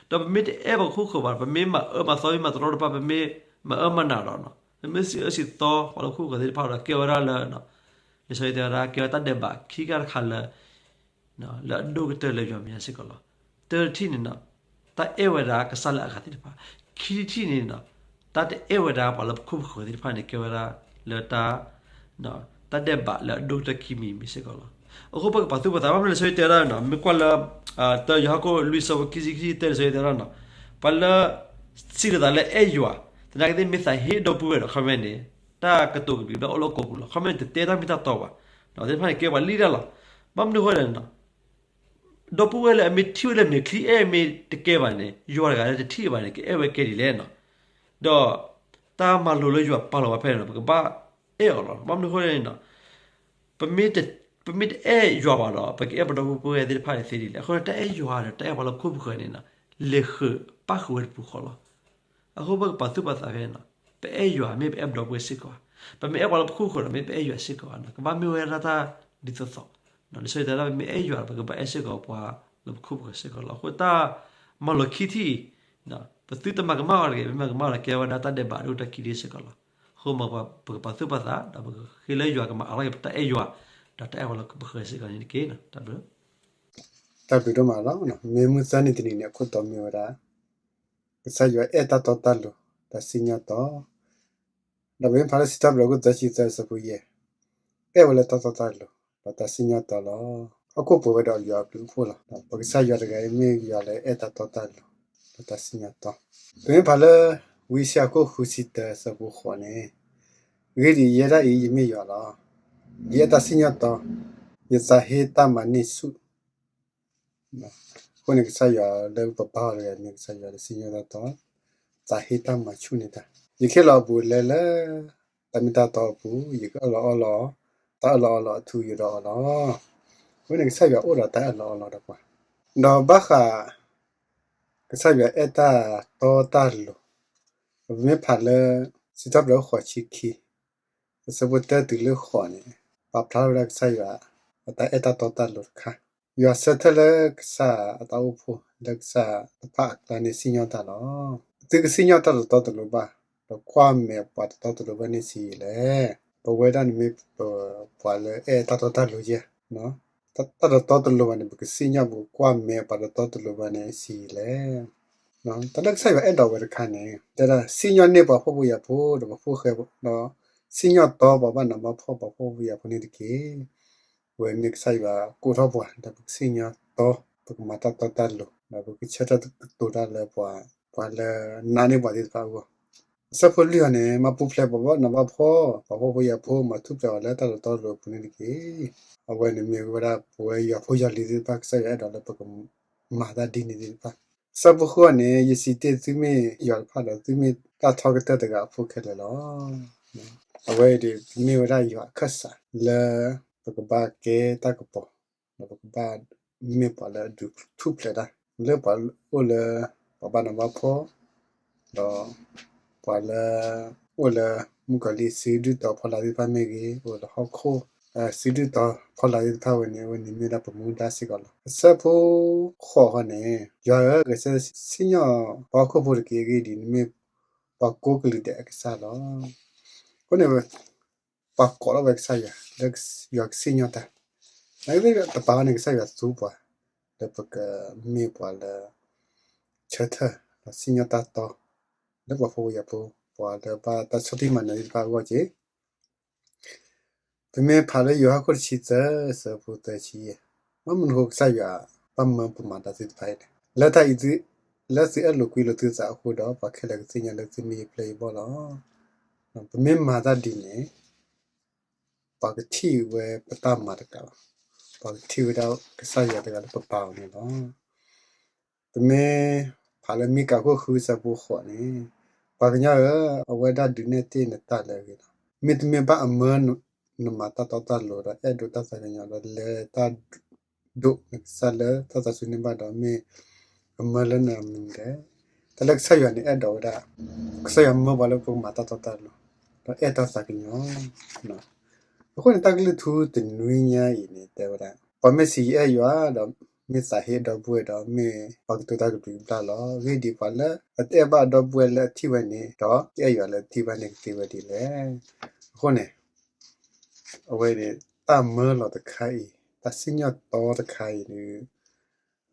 ဒီးပမ့ၢ်တအဲၣ်ပှၤခိၣ်ပဃၢၤဘၣ်, ပမ့ၢ်မၤအၢမၤသီ မ့ၢ်မၤတရီတပါ, ပမ့ၢ်မၤအၢမၤနးဒီး ပမ့ၢ်စံးအၢစံးသီပှၤလၢပခိၣ်ပဃၢၤသ့ၣ်တဖၣ်ဒီး ကဲဝဲဒၣ်လၢ လံာ်စီဆှံတဲဝဲဒၣ် ကဲဝဲတၢ်ဒဲးဘးခံခါတခါလၢ လၢအဒိၣ်ကတၢၢ်လၢယွၤမဲာ်ညါစ့ၢ်ကီးလီၤ. တၢတထံၣ်န့ၣ်နီၤ တၢ်အဲၣ်ဝဲဒၣ်ကစၢ်လၢအဂၤသ့ၣ်တဖၣ်, ခံထံၣ်န့ၣ်နီၤ တၢ်တအဲၣ်ဝဲဒၣ်ပှၤလၢပခိၣ်ပဃၢၤသ့ၣ်တဖၣ်န့ၣ် ကဲဝဲဒၣ်လၢတၢ် တၢ်ဒဲးဘးလၢအဒိၣ်ကတၢၢ်ခံမံၤမံၤစ့ၢ်ကီးလီၤ. အဃိပကပာ်သူၣ်ပာ်သး ဘၣ်မနုၤလံာ်စီဆှံတဲဝဲဒၣ်နီၤ, မ့ၢ်ကွၢ်လၢ တၢယိၤဟၣ်ခိၣ်လွံၢ်ဆၢဖိခံဆံခံ တဲလံာ်စီဆှံတဲဝဲဒၣ်နီၤ, ပှၤလၢ စံးလီၤသးလၢအဲၣ်ယွၤ သနာ်က့သ့ၣ်မ့ၢ်သးဟ့ဒီပုၢ်ဝဲၢ်ဒီး အခီပညီန့ၣ် တၢ်ကတိၤကဘျံးကဘျၣ်အိၣ်လၢအကိာ်ပူၤလီၤ. အခီပညီန့ၣ် တတဲတၢ်မ့ၢ်တၢ်တီဘၣ်, သ့ၣ်တဖၣ်န့ၣ် ကဲပှၤလံၣ်တၢ်လီၤ. ဘၣ်မနုၤအဃိလဲၣ်နီၤ ဒီပုၢ်ဝဲၢ်လၢအမ့ၢ်ထံၣ်ဝဲလၢမဲာ်ချံအဲၣ်မ့ၢ်တကဲဘၣ်န့ၣ် ယွၤတဂၤလၢတထံၣ်ဘၣ်န့ၣ် ကအဲၣ်ဝဲကဲဒ်လဲၣ်နီၤ. ဒီးတၢ်မၤလိာ်လၢယွၤပာ်လီၤဝဲဖဲန့ၣ်နီၤ ပကဘၣ်အဲၣ်အီၤလီၤ. ဘၣ်မနုၤအဃိလဲၣ်နီၤ ပမ့ၢ်တအဲၣ်ယွၤဘၣ်ဒီး ပကအဲၣ်ပဒီပုၢ်ဝဲၢ်သ့ၣ်တဖၣ်န့ၣ်သ့ဒ်လဲၣ်. အဃိန့ၣ် တၢ်အဲၣ်ယွၤဒီးတၢ်အဲၣ်ပှၤလၢပခိၣ်ပဃၢၤန့ၣ်နီၤ လဲၤဃုာ်ပၣ်ဃုာ်ဝဲတပူၤဃီလီၤ. အဃိပကပာ်သူၣ်ပာ်သးဖဲနီၤ ပအဲၣ်ယွၤမ့ၢ်ပအဲၣ်ပဒီပုၢ်ဝဲၢ်စ့ၢ်ကီးဧါ, ပမ့ၢ်အဲၣ်ပှၤလၢပခိၣ်ပဃၢၤဒီး မ့ၢ်ပအဲၣ်ယွၤစ့ၢ်ကီးဧါနီၤ ကဘၣ်မ့ၢ်ဝဲဒၣ်တၢ်ဒ်သိးသိး. လံာ်စီဆှံတဲဒၣ် ပမ့ၢ်အဲၣ်ယွၤဒီး ပကဘၣ်အဲၣ်စ့ၢ်ကီးပှၤလၢပခိၣ်ပဃၢၤစ့ၢ်ကီးလီၤ. အဃိတၢ်မၤလိာ်ခံထံၣ်အံၤ ပသုတမၤကမၣ်အီၤတဂ့ၤ, ပမၤကမၣ်အီၤဒီး ကဲဝဲဒၣ်တၢ်ဒဲးဘးဒိၣ်တၢ်ခံထံၣ်စ့ၢ်ကီးလီၤ. အဃိမ်ပကပာ်သူၣ်ပာ်သး ဒီးပကဃ့လၢယွၤကမၤအါထီၣ်က့ၤပတၢ်အဲၣ်ယွၤ ဒီးတၢ်အဲၣ်ပှၤလၢပခိၣ်ပဃၢၤစ့ၢ်ကီးန့ၣ်တက့ၢ်. တၢ်ဘျုး တၢ်ဘျုးဒိၣ်မးလီၤ. မ့ၢ်မုၢ်သၢနံၤတနံၤန့ၣ် အခိၣ်တီမ့ၢ်ဝဲဒၣ် ကစၢ်ယွၤအဲၣ်တၢ်တီတၢ်လိၤ တၢ်စံၣ်ညီၣ်တီ ဒီးပမ့ၢ်ဖးလၢစံးထီၣ်ပတြၢၤခိၣ်သၢဆံသၢအဆၢဖိယဲၢ်, အဲၣ်ဝဲလၢတၢ်တီတၢ်လိၤ ဒီးတၢ်စံၣ်ညီၣ်တီလီၤ. ဟီၣ်ခိၣ်ပှဲၤဝဲဒီးယွၤအဘျုးအဖှိၣ်လီၤ. ဒီးပကစၢ်ယွၤတဂၤအံၤမ့ၢ်ယွၤလၢအဲၣ်တၢ်တီတၢ်လိၤ ဒီးတၢ်စံၣ်ညီၣ်တီ. ပမ့ၢ်ဖးလၢ ဝံယၡါယၤခိၣ်ဃုဆံတၢအဆၢဖိဃိးန့ၣ်, အဂ့ၢ်ဒ်အံၤ, ယဲဒၣ်အံၤ ယမ့ၢ်ယွၤလီၤ. ယအဲၣ်တၢ်စံၣ်ညီၣ်တီ, ယသးဟ့တၢ်မၤန့ၢ်ဆူၣ် အဃိန့ၣ် ကစၢ်ယွၤလၢပဘါအီၤတဂၤန့ၣ် ကစၢ်ယွၤလၢစံၣ်ညီၣ်တၢ်တီ, သးဟ့တၢ်မၤဆူၣ်န့ၢ်တၢ်, ယကဟ့ၣ်လီၤအဘူးအလဲလၢ တၢ်မ့ၢ်တၢ်တီအပူၤ, ယကအၢၣ်လီၤအီလီၤ, တၢ်အၢၣ်လီၤအီလီၤအထူအယိာ်ဒီးအီၤလီၤ. အဃိန့ၣ် ကစၢ်ယွၤအိၣ်ဒီးတၢ်အၢၣ်လီၤအီလီၤဒီးပှၤ, ဒီးဘၣ်ဃး ကစၢ်ယွၤအဲၣ်တၢ်တီတၢ်လိၤ, ပမ့ၢ်ဖးလၢ စံးထီၣ်ပတြၢၤဃိးဆံခံ အဆၢဖိတၢတုၤလၢဃိးန့ၣ်, ပာ်ဖျါထီၣ်ဝဲဒၣ်ကစၢ်ယွၤ အတၢ်အဲၣ်တၢ်တီတၢ်လိၤတခါ, ယွၤဆၢထၢၣ်လၢကစၢ်အတၢ်အိၣ်ဖှိၣ် လၢကစၢ်တဖၣ်အကျါန့ၣ်စံၣ်ညီၣ်တၢ်လီၤ. သုကစံၣ်ညီၣ်တၢ်တတီတလိၤဘၣ်, ဒီးကွၢ်မဲာ်ပှၤတတီတလိၤဘၣ်န့ၣ်ဆံးယံာ်လဲၣ်. ပဝဲဒၣ်န့ၣ်မ့ၢ်ပပှၤလၢအဲၣ်တၢ်တီတၢ်လိၤယဲၢ် တၢ်တတီတလိၤဘၣ်န့ၣ် ပကစံၣ်ညီၣ်ပကကွၢ်မဲာ်ပှၤတတီတလိၤဘၣ်န့ၣ်ဆံးယံာ်လဲၣ်. တၢ်လၢကစၢ်ယွၤအဲၣ်ဒိးဝဲတခါန့ၣ် တဲဒၣ် စံၣ်ညီၣ်န့ၢ်ပှၤဖှီၣ်ဖိယာ်ဖိ ဒီးပှၤဖိဃဲဒီး စံၣ်ညီၣ်တီပှၤဘၣ်နးဘၣ်ဖှီၣ်ပှၤဖှီၣ်ဖိယာ်ဖိန့ၣ်တက့ၢ်. အဝဲမ့ၢ်ကစၢ်ယွၤကိးထီၣ်ပှၤ ဒီးပကစံၣ်ညီၣ်တီ ပကမၤတၢ်တီတၢ်လိၤ ဒီးပကဆၢထၢၣ်ကတိၤတၢ်လၢပှၤ ပှၤလၢနာ်န့ၢ်ပှၤသ့ၣ်တဖၣ်အဂီၢ်. အဆၢဖိလွံၢ်အံၤန့ၣ် မၤပူၤဖျဲးပှၤဘၣ်နးဘၣ်ဖှီၣ် ပှၤဖှီၣ်ဖိယာ်ဖိ မၤထူၣ်ဖျဲးအီၤလၢတၢ်တတီတလိၤအပူၤန့ၣ်တက့ၢ်. အဝဲန့ၣ်မ့ၢ်ဝဲဒၣ်ပဝဲယွၤဖိယွၤလံၤသ့ၣ်တဖၣ် ကစၢ်ယွၤအဲၣ်ဒိးလၢပကမၤတၢ်ဒ်န့ၣ်သ့ၣ်တဖၣ်. အဆၢဖိဃုအံၤန့ၣ် ယစံးတ့ၢ်သုမ့ၢ်ယွၤတဖၣ်ဒီးသုမ့ၢ်တၢ်ထီကတၢၢ်တဂၤအဖိခဲလၢာ်လီၤ. အဝဲအံၤဒ်မ့ၢ်ဝဲဒၣ်ယွၤအခၢၣ်စးလၢ ပကဘၣ်ကဲတၢ်ကပီၤ ဒီးပကဘၣ် မ့ၢ်ပှၤလၢအဒုးထူၣ်ဖျဲးတၢ် လၢပှၤအိၣ်လၢ ပှၤဘၣ်နးဘၣ်ဖှီၣ် ဒီး ပှၤလၢ အိၣ်လၢမုၣ်ကီၤလံၢ်စုဒုၣ်တီၤဖီလာ်သ့ၣ်တဖၣ်မ့ၢ်ဂ့ၤ အိၣ်လၢဟီၣ်ခိၣ် စုဒုၣ်တီၤဖီလာ်သ့ၣ်တဖၣ်ဝဲန့ၣ် အဝဲန့ၣ်မ့ၢ်ဝဲဒၣ်ပမူဒါစ့ၢ်ကီးလီၤ. အဆၢဖိဃိးဃီန့ၣ် ယွၤဧၢ, ကစၢ်ယွၤစံၣ်ညီၣ်ပှၤဟီၣ်ခိၣ်ဖိတက့ၢ်. အဂ့ၢ်ဒ်အံၤ, နမ့ၢ်ပှၤကိးကလုာ်ဒဲးအကစၢ်လီၤ. အဃိန့ၣ် ပှၤကိးထီၣ်ဝဲကစၢ်ယွၤ လၢယွၤကစံၣ်ညီၣ်တၢ်, နကသ့ၣ်တပာ်ဝဲန့ၣ် ကစၢ်ယွၤသူပှၤ လၢပကမ့ၢ်ပှၤလၢ ဆၢထၢၣ် ဒီးစံၣ်ညီၣ်တၢ်တီ လၢပှၤဖှီၣ်ဖိယာ်ဖိ ပှၤလၢဘၣ်တၢ်ဆီၣ်တံၢ်မၤနၢၤသ့ၣ်တဖၣ်အဂီၢ်က့ၢ်. ပမ့ၢ်ဖးလၢယိၤဟၣ်ခိၣ်တဆံသၢ ဆၢဖိသၢဆံယဲၢ်, ဘၣ်မနုၤဃိကစၢ်ယွၤ ဘၣ်မၢပမၤတၢ်သ့ၣ်တဖၣ်အံၤလဲၣ်. လၢတၢ်အံၤ လၢသုအဲၣ်လိာ်ကွံလိာ်သုသးအဃိဒီး ပှၤခဲလၢာ်ကသ့ၣ်ညါလၢသုမ့ၢ်ယပျဲၢ်ယဘီၣ်လီၤ. ပမ့ၢ်မၤတၢ်ဒ်န့ၣ် ပှၤကထံၣ်ဝဲပတၢ်မၤတကးဘၣ်, ပှၤကထံၣ်ဝဲဒၣ်ကစၢ်ယွၤတဂၤလၢပပာ်အီၤန့ၣ်လီၤ. ပမ့ၢ်ဖးလၢမံကၤခိၣ်ဃုဆၢဖိဃိးန့ၣ်, ပှၤကညီဧၢ, အဝဲဒၣ်ဒုးနဲၣ်တ့ၢ်နတၢ်လၢအဂ့ၤလီၤ. မ့တမ့ၢ်ဘၣ်အမၢနမၤတၢ်တီတၢ်လိၤဒီး အဲၣ်ဒိးတၢ်သးကညီၤဒီးလဲၤတၢ်ဒိးနကစၢ်လၢတၢ်သးစူၤန့ၢ်ဘၣ်ဒီး မ့ၢ်အမၢလၢနမနုၤလဲၣ်. တၢ်လၢကစၢ်ယွၤန့ၣ်အဲၣ်ဒိးဝဲဒၣ်, ကစၢ်ယွၤမၢပှၤလၢပကမၤတၢ်တီတၢ်လိၤ, ဒီးအဲၣ်တၢ်သးကညီၤ အဃိန့ၣ် တၢ်ကလုၢ်ထူတနွံညါအံၤန့ၣ် တဲဝဲဒၣ် ပှၤမ့ၢ်ဆံးယအဲၣ်ယွၤဒီး မ့ၢ်သးဟ့အဒီပုၢ်ဝဲၢ်ဒီး မ့ၢ်ပှၤကတိၤတၢ်ကဘျံးကဘျၣ်လီၤ. အဂ့ၢ်ဒ်အံၤ, ပှၤလၢအတအဲၣ်ဘၣ်အဒီပုၢ်ဝဲၢ်လၢအထံၣ်ဝဲန့ၣ်ဒီး ကအဲၣ်ယွၤလၢအထံၣ်ဘၣ်န့ၣ်ကသ့ဝဲဒ်လဲၣ်. အဃိန့ၣ် အဝဲန့ၣ် တၢ်မၢလီၤတခါအံၤ, တၢ်စံၣ်ညီၣ်တီတခါအံၤဒီး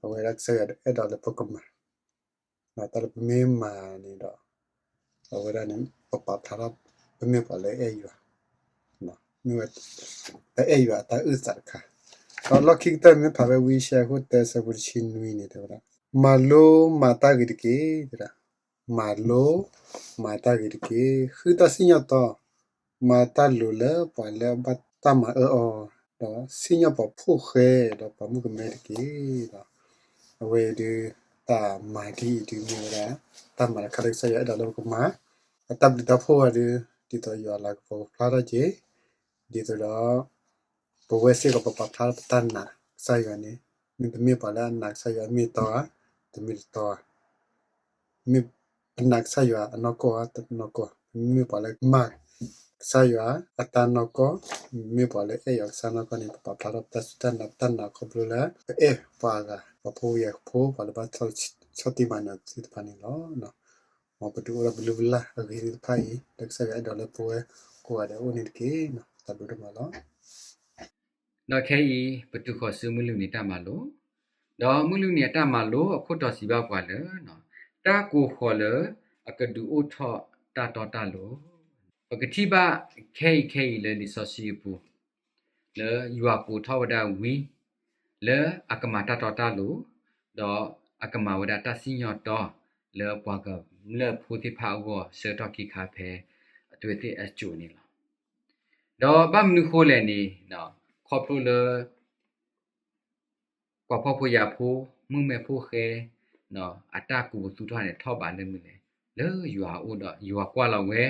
အဝဲဒၣ်ကစၢ်ယွၤအဲၣ်ဒိးလၢပကမၤ တၢ်လၢပမ့ၢ်မၤန့ၣ်ဒီး အဝဲဒၣ်န့ၣ် ပပာ်ဖျါထီၣ် ပမ့ၢ်ပှၤလၢအအဲၣ်ယွၤ, မ့ၢ်ဝဲ တၢ်အဲၣ်ယွၤအတၢ်အုၣ်သးတခါ. ဒီးလီၢ်ခံကတၢၢ်မ့ၢ်ဖးဖဲဝံယၡါယၤခိၣ်တၢ ဆၢဖိတဆံနွံန့ၣ် တဲဝဲဒၣ်, မၤလိမၤတၢ်ဂ့ၤတက့ၢ်, မၤလိမၤတၢ်ဂ့ၤတက့ၢ်, ဃုတၢ်စံၣ်ညီၣ်တီ, မၤတၢ်လိၤလၢပှၤလၢအဘၣ်တၢ်မၤအၢအီၤ, ဒီးစံၣ်ညီၣ်ပှၤဖိၣ်ဃဲဒီးပှၤမုၣ်ကမဲတက့ၢ်. ဒီးအဝဲဒုး တၢ်မၤဒ်အံၤဒုးမ့ၢ်ဝဲဒၣ် တၢ်မၤတခါလၢကစၢ်ယွၤအဲၣ်ဒိးလၢပကမၤ, အတၢ်ဘျုးတၢ်ဖှိၣ်အံၤဒီး ဒ်သိးယွၤလၤကပီၤကဖျါထီၣ်က့ၤ, ဒ်သိးဒီး ပဝဲစ့ၢ်ကီးပပာ်ဖျါထီၣ်ပတၢ်နာ် ကစၢ်ယွၤန့ၣ်, မ့တမ့ၢ်ပှၤလၢအနာ်ကစၢ်ယွၤမ့ၢ်တီဧါ, တမ့ၢ်တတီဧါ, မ့ၢ်ပနာ်ကစၢ်ယွၤအနီၢ်ကီၢ်ဧါ, တနီၢ်ကီၢ်, မ့မ့ၢ်ပှၤလၢကမၢ်ကစၢ်ယွၤအတၢ်နီၢ်ကီၢ်, မ့မ့ၢ်ပှၤလၢအဲၣ်ယွၤကစၢ်နီၢ်ကီၢ်န့ၣ် ပပာ်ဖျါထီၣ်ပတၢ်စူၢ်တၢ်နာ် ပတၢ်နာ်ခီဖျိလၢ ပအဲၣ်ပှၤအဂၤ ပှၤဖှီၣ်ဖိယာ်ဖိ ပှၤလၢဘၣ်ဆီၣ်တံၢ်မၤနၢၤသ့ၣ်တဖၣ်န့ၣ်လီၤ. မ်ပဒုးအိၣ်ဒီးပလုၢ်ပလၢ်အဂ့ၤသ့ၣ်တဖၣ်အံၤ လၢကစၢ်ယွၤအဲၣ်ဒိးလၢပဝဲကိးဂၤဒဲးအအိၣ်န့ၣ်တက့ၢ်. တၢ်ဘျုးဒိၣ်မးလီၤ. ဒီးခဲအံၤ ပတုၤဃီၤဆူမုၢ်လွံၢ်နံၤတၢ်မၤလိ, ဒီးမုၢ်လွံၢ်နံၤအတၢ်မၤလိအခိၣ်တီစံးဘၣ်ပှၤလၢ တၢ်ကိးဃီၤလၢအကဒုးအိၣ်ထီၣ်တၢ်တီတၢ်လိၤ, ပကထံၣ်ဘၣ်ခဲအံၤခဲအံၤလၢလံာ်စီဆှံအပူၤ လၢယွၤကိးထီၣ်ဝဲဒၣ်ဝံ လၢအကမၤတၢ်တီတၢ်လိၤ, ဒီးအကမၤဝဲဒၣ်တၢ်စံၣ်ညီၣ်တီ လၢပှၤကမျၢၢ်ဖိသ့ၣ်တဖၣ်အဂီၢ် ဆၢကတီၢ်ခဲခါဖဲအသွဲၣ်သ့ၣ်အစိၤန့ၣ်လီၤ. ဒီးဘၣ်မနုၤဃိလဲၣ်န့ၣ်, ခီဖျိလၢ ပှၤဖှီၣ်ဖိယာ်ဖိ မုၣ်ကမဲဖိဃဲ အတၢ်ကူးပသူထီၣ်န့ၣ် ထီၣ်ဘးလၢမနုၤလဲၣ်, လၢယွၤအအိၣ်ဒီး ယွၤကွၢ်လီၤဝဲ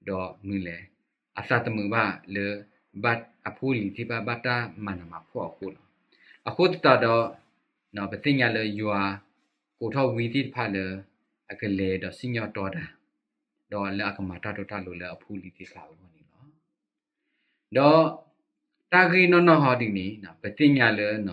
ဒီးမနုၤလဲၣ်, အသးတမုာ်ဘၣ်လၢ ဘၣ်အဖိအလံၤသ့ၣ်တဖၣ်ဘၣ်တၢ်မၤနးမၤဖှီၣ်အဃိလီၤ. အဃိသတးဒီး ပသ့ၣ်ညါလၢယွၤကိးထီၣ်ဝံသ့ၣ်တဖၣ်လၢ အကလဲၤဒီးစံၣ်ညီၣ်တီတၢ်, ဒီးလၢအကမၤတၢ်တီတၢ်လိၤလၢအဖိအလံၤသ့ၣ်တဖၣ်အဂီၢ်န့ၣ်လီၤ. ဒီးတၢ်ဂ့ၢ်နီၢ်နီၢ်ဟီဒ်န့ၣ် ပသ့ၣ်ညါလၢ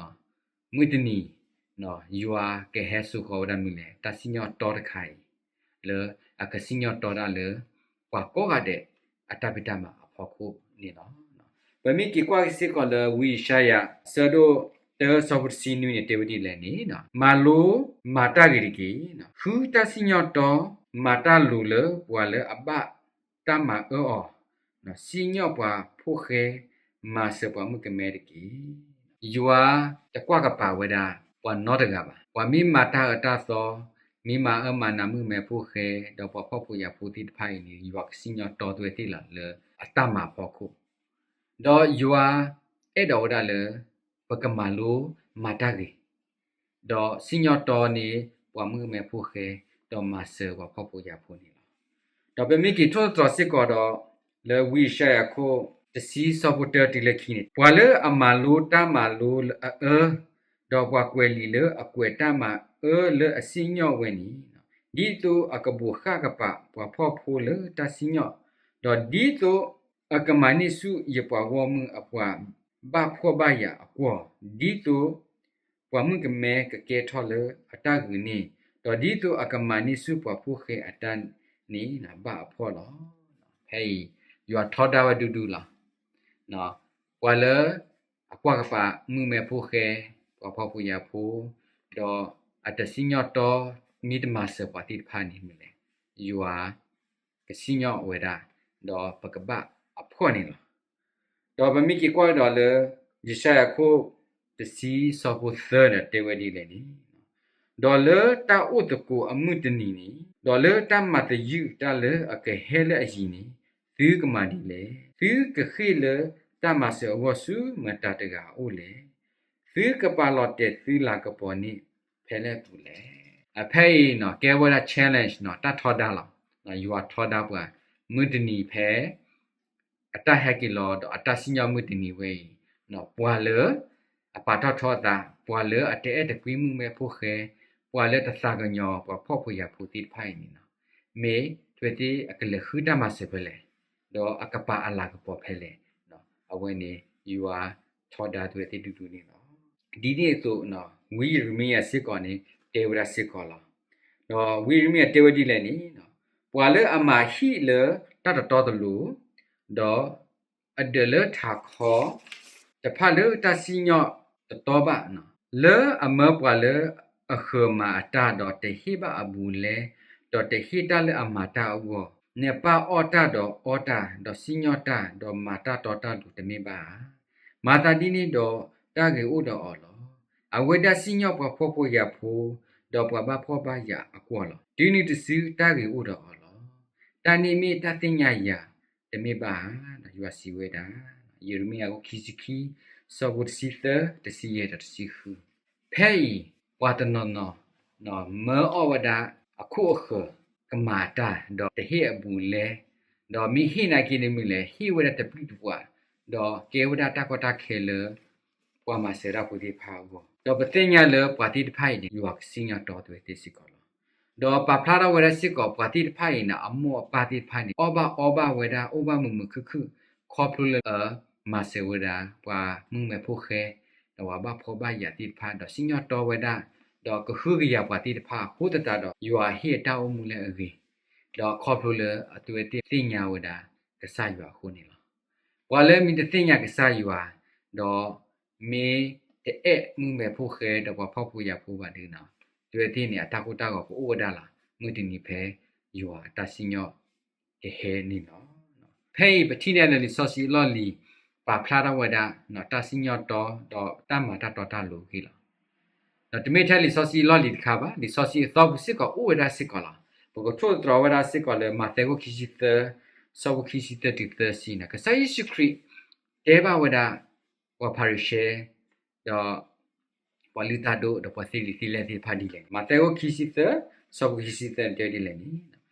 မုၢ်တနံၤ ယွၤကဟဲစိာ်ဃီၤဝဲဒၣ်မနုၤလဲၣ်, တၢ်စံၣ်ညီၣ်တီတခါအံၤ လၢအကစံၣ်ညီၣ်တီတၢ်လၢ ပှၤကိးဂၤဒဲးအတၢ်ဖံးတၢ်မၤအဖီခိၣ်န့ၣ်လီၤ. ပမ့ၢ်က့ၤကွၢ်က့ၤစ့ၢ်ကီးလၢဝံယၡါယၤ ဆၢဒိၣ်တၢ ဆၢဖိတဆံနွံန့ၣ် တဲဝဲဒ်လဲၣ်န့ၣ်, မၤလိမၤတၢ်ဂ့ၤတက့ၢ်, ဃုတၢ်စံၣ်ညီၣ်တီ, မၤတၢ်လိၤလၢပှၤလၢအဘၣ်တၢ်မၤအၢအီၤ, စံၣ်ညီၣ်ပှၤဖိဃဲ, မၤစၢၤပှၤမုၣ်ကမဲတက့ၢ်. ယွၤတကွၢ်ကပာ်ဝဲဒၣ် ပှၤနီတဂၤဘၣ်. ပှၤမ့ၢ်မၤတၢ်အၢတၢ်သီ, မ့ၢ်မၤအၢမၤနးမုၣ်ကမဲဖိဃဲ, ဒီးပှၤဖှီၣ်ဖိယာ်ဖိသ့ၣ်တဖၣ်အံၤန့ၣ် ယွၤကစံၣ်ညီၣ်တီသွဲသ့ၣ်လီၤလၢအတၢ်မၤအဖီခိၣ်, ဒီးယွၤအဲၣ်ဒိးဝဲဒၣ်လၢ ပကမၤလိမၤတၢ်ဂ့ၤ ဒီးစံၣ်ညီၣ်တီန့ၢ်ပှၤမုၣ်ကမဲဖိဃဲ, ဒီးမၤစၢၤပှၤဖှီၣ်ဖိယာ်ဖိန့ၣ်လီၤ. ဒီးပမ့ၢ်က့ၤထိၣ်သတြီၤစ့ၢ်ကီးဒီး လၢဝံယၡါယၤခိၣ်တဆံ ဆၢဖိတၢတုၤလၢခံန့ၣ်, ပှၤလၢအမၤလိတၢ်မၤလိအအၢ ဒီးပှၤကွဲးလံာ်လၢအကွဲးတၢ်မၤအၢလၢအစံၣ်ညီၣ်ဝဲန့ၣ်, ဒ်သိးအကဘိးဃၣ်ကပာ်ပှၤဖှီၣ်ဖိလၢတၢ်စံၣ်ညီၣ်, ဒီးဒ်သိးအကမၤန့ၢ်ဆူၣ်ယပှၤဂီၢ်မုၢ်အပှၤဘၣ်ဖှီၣ်ဘၣ်ယာ်အကွီၢ်, ဒ်သိးပှၤမုၣ်ကမဲကကဲထီၣ်လၢအတၢ်ဂုာ်န့ၢ်, ဒီးဒ်သိးအကမၤန့ၢ်ဆူၣ်ပှၤဖိဃဲအတၢ်န့ၣ်ဘၣ်အဖှီၣ်လီၤ. ဖဲအံၤ ယွၤထီဒါဝဲဒူဒူလီၤ. ပှၤလၢအကွၢ်ကပၤမုၣ်မဲဖိဃဲ, ပှၤဖှီၣ်ဖိယာ်ဖိ, ဒီးအတစံၣ်ညီၣ်တီမ့ၢ်တမၤစၢၤပှၤသ့ၣ်တဖၣ်န့ၣ်မ့ၢ်လဲၣ်, ယွၤကစံၣ်ညီၣ်ဝဲဒၣ်, ဒီးပကဘၣ်အဖှီၣ်န့ၣ်လီၤ. ဒီးပမ့ၢ်က့ၤကွၢ်ကဒီးလၢ ယၡါယၤခိၣ်တဆံ ဆၢဖိသၢန့ၣ် တဲဝဲဒ်လဲၣ်န့ၣ်, ဒီးလၢတၢ်အိၣ်သကိးအမုၢ်တနံၤန့ၣ်, ဒီးလၢတၢ်မၤသယုၢ်တၢ်လၢအကဟဲလၢအယံၤန့ၣ်, သုကမၤဒ်လဲၣ်. သုကဃ့ၢ်လၢတၢ်မၤစၢၤအဂီၢ်ဆူမတၤတဂၤအအိၣ်လဲၣ်. သုကပာ်လီၤတဲာ်သုလၤကပီၤန့ၣ်ဖဲလဲၣ်အပူၤလဲၣ်. အဖဲအံၤန့ၣ် ကဲဝဲဒၣ် challenge န့ၣ် တၢ်ထီဒါလီၤ. ယွၤထီဒါပှၤ မုၢ်တနံၤဖဲ အတၢ်ဟဲက့ၤလီၤဒီးအတၢ်စံၣ်ညီၣ်မုၢ်တနံၤဝဲအံၤ, ပှၤလၢအပာ်ထီၣ်ထီအသး, ပှၤလၢအတအဲၣ်တကွံမုၣ်မဲဖိဃဲ, ပှၤလၢတသးကညီၤပှၤဖှီၣ်ဖိယာ်ဖိသ့ၣ်တဖၣ်အံၤန့ၣ်လီၤ. မ့ၢ်သုဝဲသ့ၣ်အကလဲၤဃုတၢ်မၤစၢၤဖဲလဲၣ်, ဒီးအကပာ်အလၤကပီၤဖဲလဲၣ်, အဝဲန့ၣ် ယွၤထီဒါသုဝဲသ့ၣ်ဒူဒူန့ၣ်လီၤ. ဒ်န့ၣ်အသိး ဝံယံးရမံယၤစ့ၢ်ကီးန့ၣ် တဲဝဲဒၣ်စ့ၢ်ကီးလီၤ. ဒီးဝံယံးရမံယၤတဲဝဲဒ်လဲၣ်န့ၣ်, ပှၤလၢအမၤဟံၣ်လၢတၢ်တတီတလိၤ, ဒီးအဒၢးလၢထးခီတဖၣ်လၢတၢ်စံၣ်ညီၣ်တတီဘၣ်, လၢအမၢပှၤလၢအဃၢၤမၤအတၢ်, ဒီးတဟ့ၣ်ဘၣ်အဘူးအလဲ, ဒီးတဟ့ၣ်တၢ်လၢအမၤတၢ်အဂီၢ်, နပၢ်အီၣ်တၢ်ဒီးအီတၢ်, ဒီးစံၣ်ညီၣ်တၢ်, ဒီးမၤတၢ်တီတၢ်လိၤတမ့ၢ်ဘၣ်ဧါ. မၤသးဒ်န့ၣ်ဒီးတၢ်ဂ့ၤအိၣ်ဒီးအီၤလီၤ. အဝဲဒၣ်စံၣ်ညီၣ်ပှၤဖှီၣ်ဖိယာ်ဖိ, ဒီးပှၤဘၣ်ဖှီၣ်ဘၣ်ယာ်အကွီၢ်လီၤ. တုၤနုၤတစုတၢ်ဂ့ၤအိၣ်ဒီးအီၤလီၤ. တၢ်န့ၣ်မ့ၢ်တၢ်သ့ၣ်ညါယၤတမ့ၢ်ဘၣ်ဧါ. ယွၤစံးဝဲဒၣ်, ယံးရမံယၤအခိၣ်ခံဆံခံ, ဆၢဖိတဆံသၢ, တဆံယဲၢ်ဒီးတဆံဃု. ဖဲအံၤ ပှၤတနီၤနီၤ မၢအီၣ်ဝဲဒၣ်အခိၣ်အဃၢၤ ကမၤတၢ်, ဒီးတဟ့ၣ်အဘူးအလဲ, ဒီးမ့ၢ်ဟ့ၣ်နာ်က့န့ၣ်မ့ၢ်လဲၣ် ဟ့ၣ်ဝဲဒၣ်တပျုာ်တပှၤ, ဒီးကဲဝဲဒၣ်တၢ်ကီတၢ်ခဲလၢ ပှၤမၤစၢၤတၢ်ဖိသ့ၣ်တဖၣ်အဂီၢ်, ဒီးပသ့ၣ်ညါလၢပှၤသ့ၣ်တဖၣ်အံၤန့ၣ် ယွၤကစံၣ်ညီၣ်တီသုဝဲသ့ၣ်စ့ၢ်ကီးလီၤ. ဒီးပာ်ဖျါထီၣ်ဝဲဒၣ်စ့ၢ်ကီး ပှၤသ့ၣ်တဖၣ်အံၤန့ၣ် အမိၢ်အပၢ်သ့ၣ်တဖၣ်န့ၣ် အီၣ်ဘၣ်အီဘၣ်ဝဲဒၣ် အိၣ်ဘၣ်မုာ်မုာ်ခုၣ်ခုၣ် ခီဖျိလၢ မၤစၢၤဝဲဒၣ် ပှၤမုၣ်မဲဖိဃဲ, ဒီးပှၤဘၣ်ဖှီၣ်ဘၣ်ယာ်သ့ၣ်တဖၣ် ဒီးစံၣ်ညီၣ်တီဝဲဒၣ်, ဒီးကဟုကယာ်ပှၤသ့ၣ်တဖၣ်အဃိသတးဒီး ယွၤဟ့ၣ်အတၢ်အိၣ်မူလၢအဂ့ၤ, ဒီးခီဖျိလၢအသုဝဲသ့ၣ်သ့ၣ်ညါဝဲဒၣ် ကစၢ်ယွၤအဃိန့ၣ်လီၤ. ပှၤလၢမ့ၢ်တသ့ၣ်ညါကစၢ်ယွၤ, ဒီးမ့ၢ်တအဲၣ်မုၣ်မဲဖိဃဲ ဒီးပှၤဖှီၣ်ဖိယာ်ဖိဘၣ်ဒီး, သုဝဲသ့ၣ်န့ၣ် အတၢ်ကိၢ်တၢ်ဂီၤကအိၣ်ဝဲဒၣ်လီၤ. မုၢ်တနံၤဖဲယွၤအတၢ်စံၣ်ညီၣ်ကဟဲန့ၣ်လီၤ. ဖဲအံၤပထံၣ်န့ၢ်လၢလံာ်စီဆှံအလီၢ်လံၤ ပာ်ဖျါထီၣ်ဝဲဒၣ် တၢ်စံၣ်ညီၣ်တီ ဒီးတၢ်မၤတၢ်တီတၢ်လိၤအဂ့ၢ်လီၤ. ဒီးတမ့ၢ်ထဲလံာ်စီဆှံအလီၢ်လံၤတခါဘၣ်, လံာ်စီဆှံအသီပူၤစ့ၢ်ကီးအိၣ်ဝဲဒၣ်စ့ၢ်ကီးလီၤ. ပကထိၣ်သတြီၤဝဲဒၣ်စ့ၢ်ကီးလၢ မးသဲခိၣ်ခံဆံသၢ, ဆၢဖိခံဆံသၢတုၤသၢဆံန့ၣ်, ကစၢ်ယ့ၣ်ၡူးခရံာ်တဲဘၣ်ဝဲဒၣ် ပှၤဖၤရံၤၡဲ ဒီး ပှၤလုၢ်တၢ်ဒိၣ် ဒီးပှၤသ့လံာ်သ့လဲၢ်သ့ၣ်တဖၣ်ဒ်လဲၣ်န့ၣ်, မးသဲခိၣ်ခံဆံသၢ, ဆၢဖိခံဆံသၢတဲဒ်လဲၣ်န့ၣ်,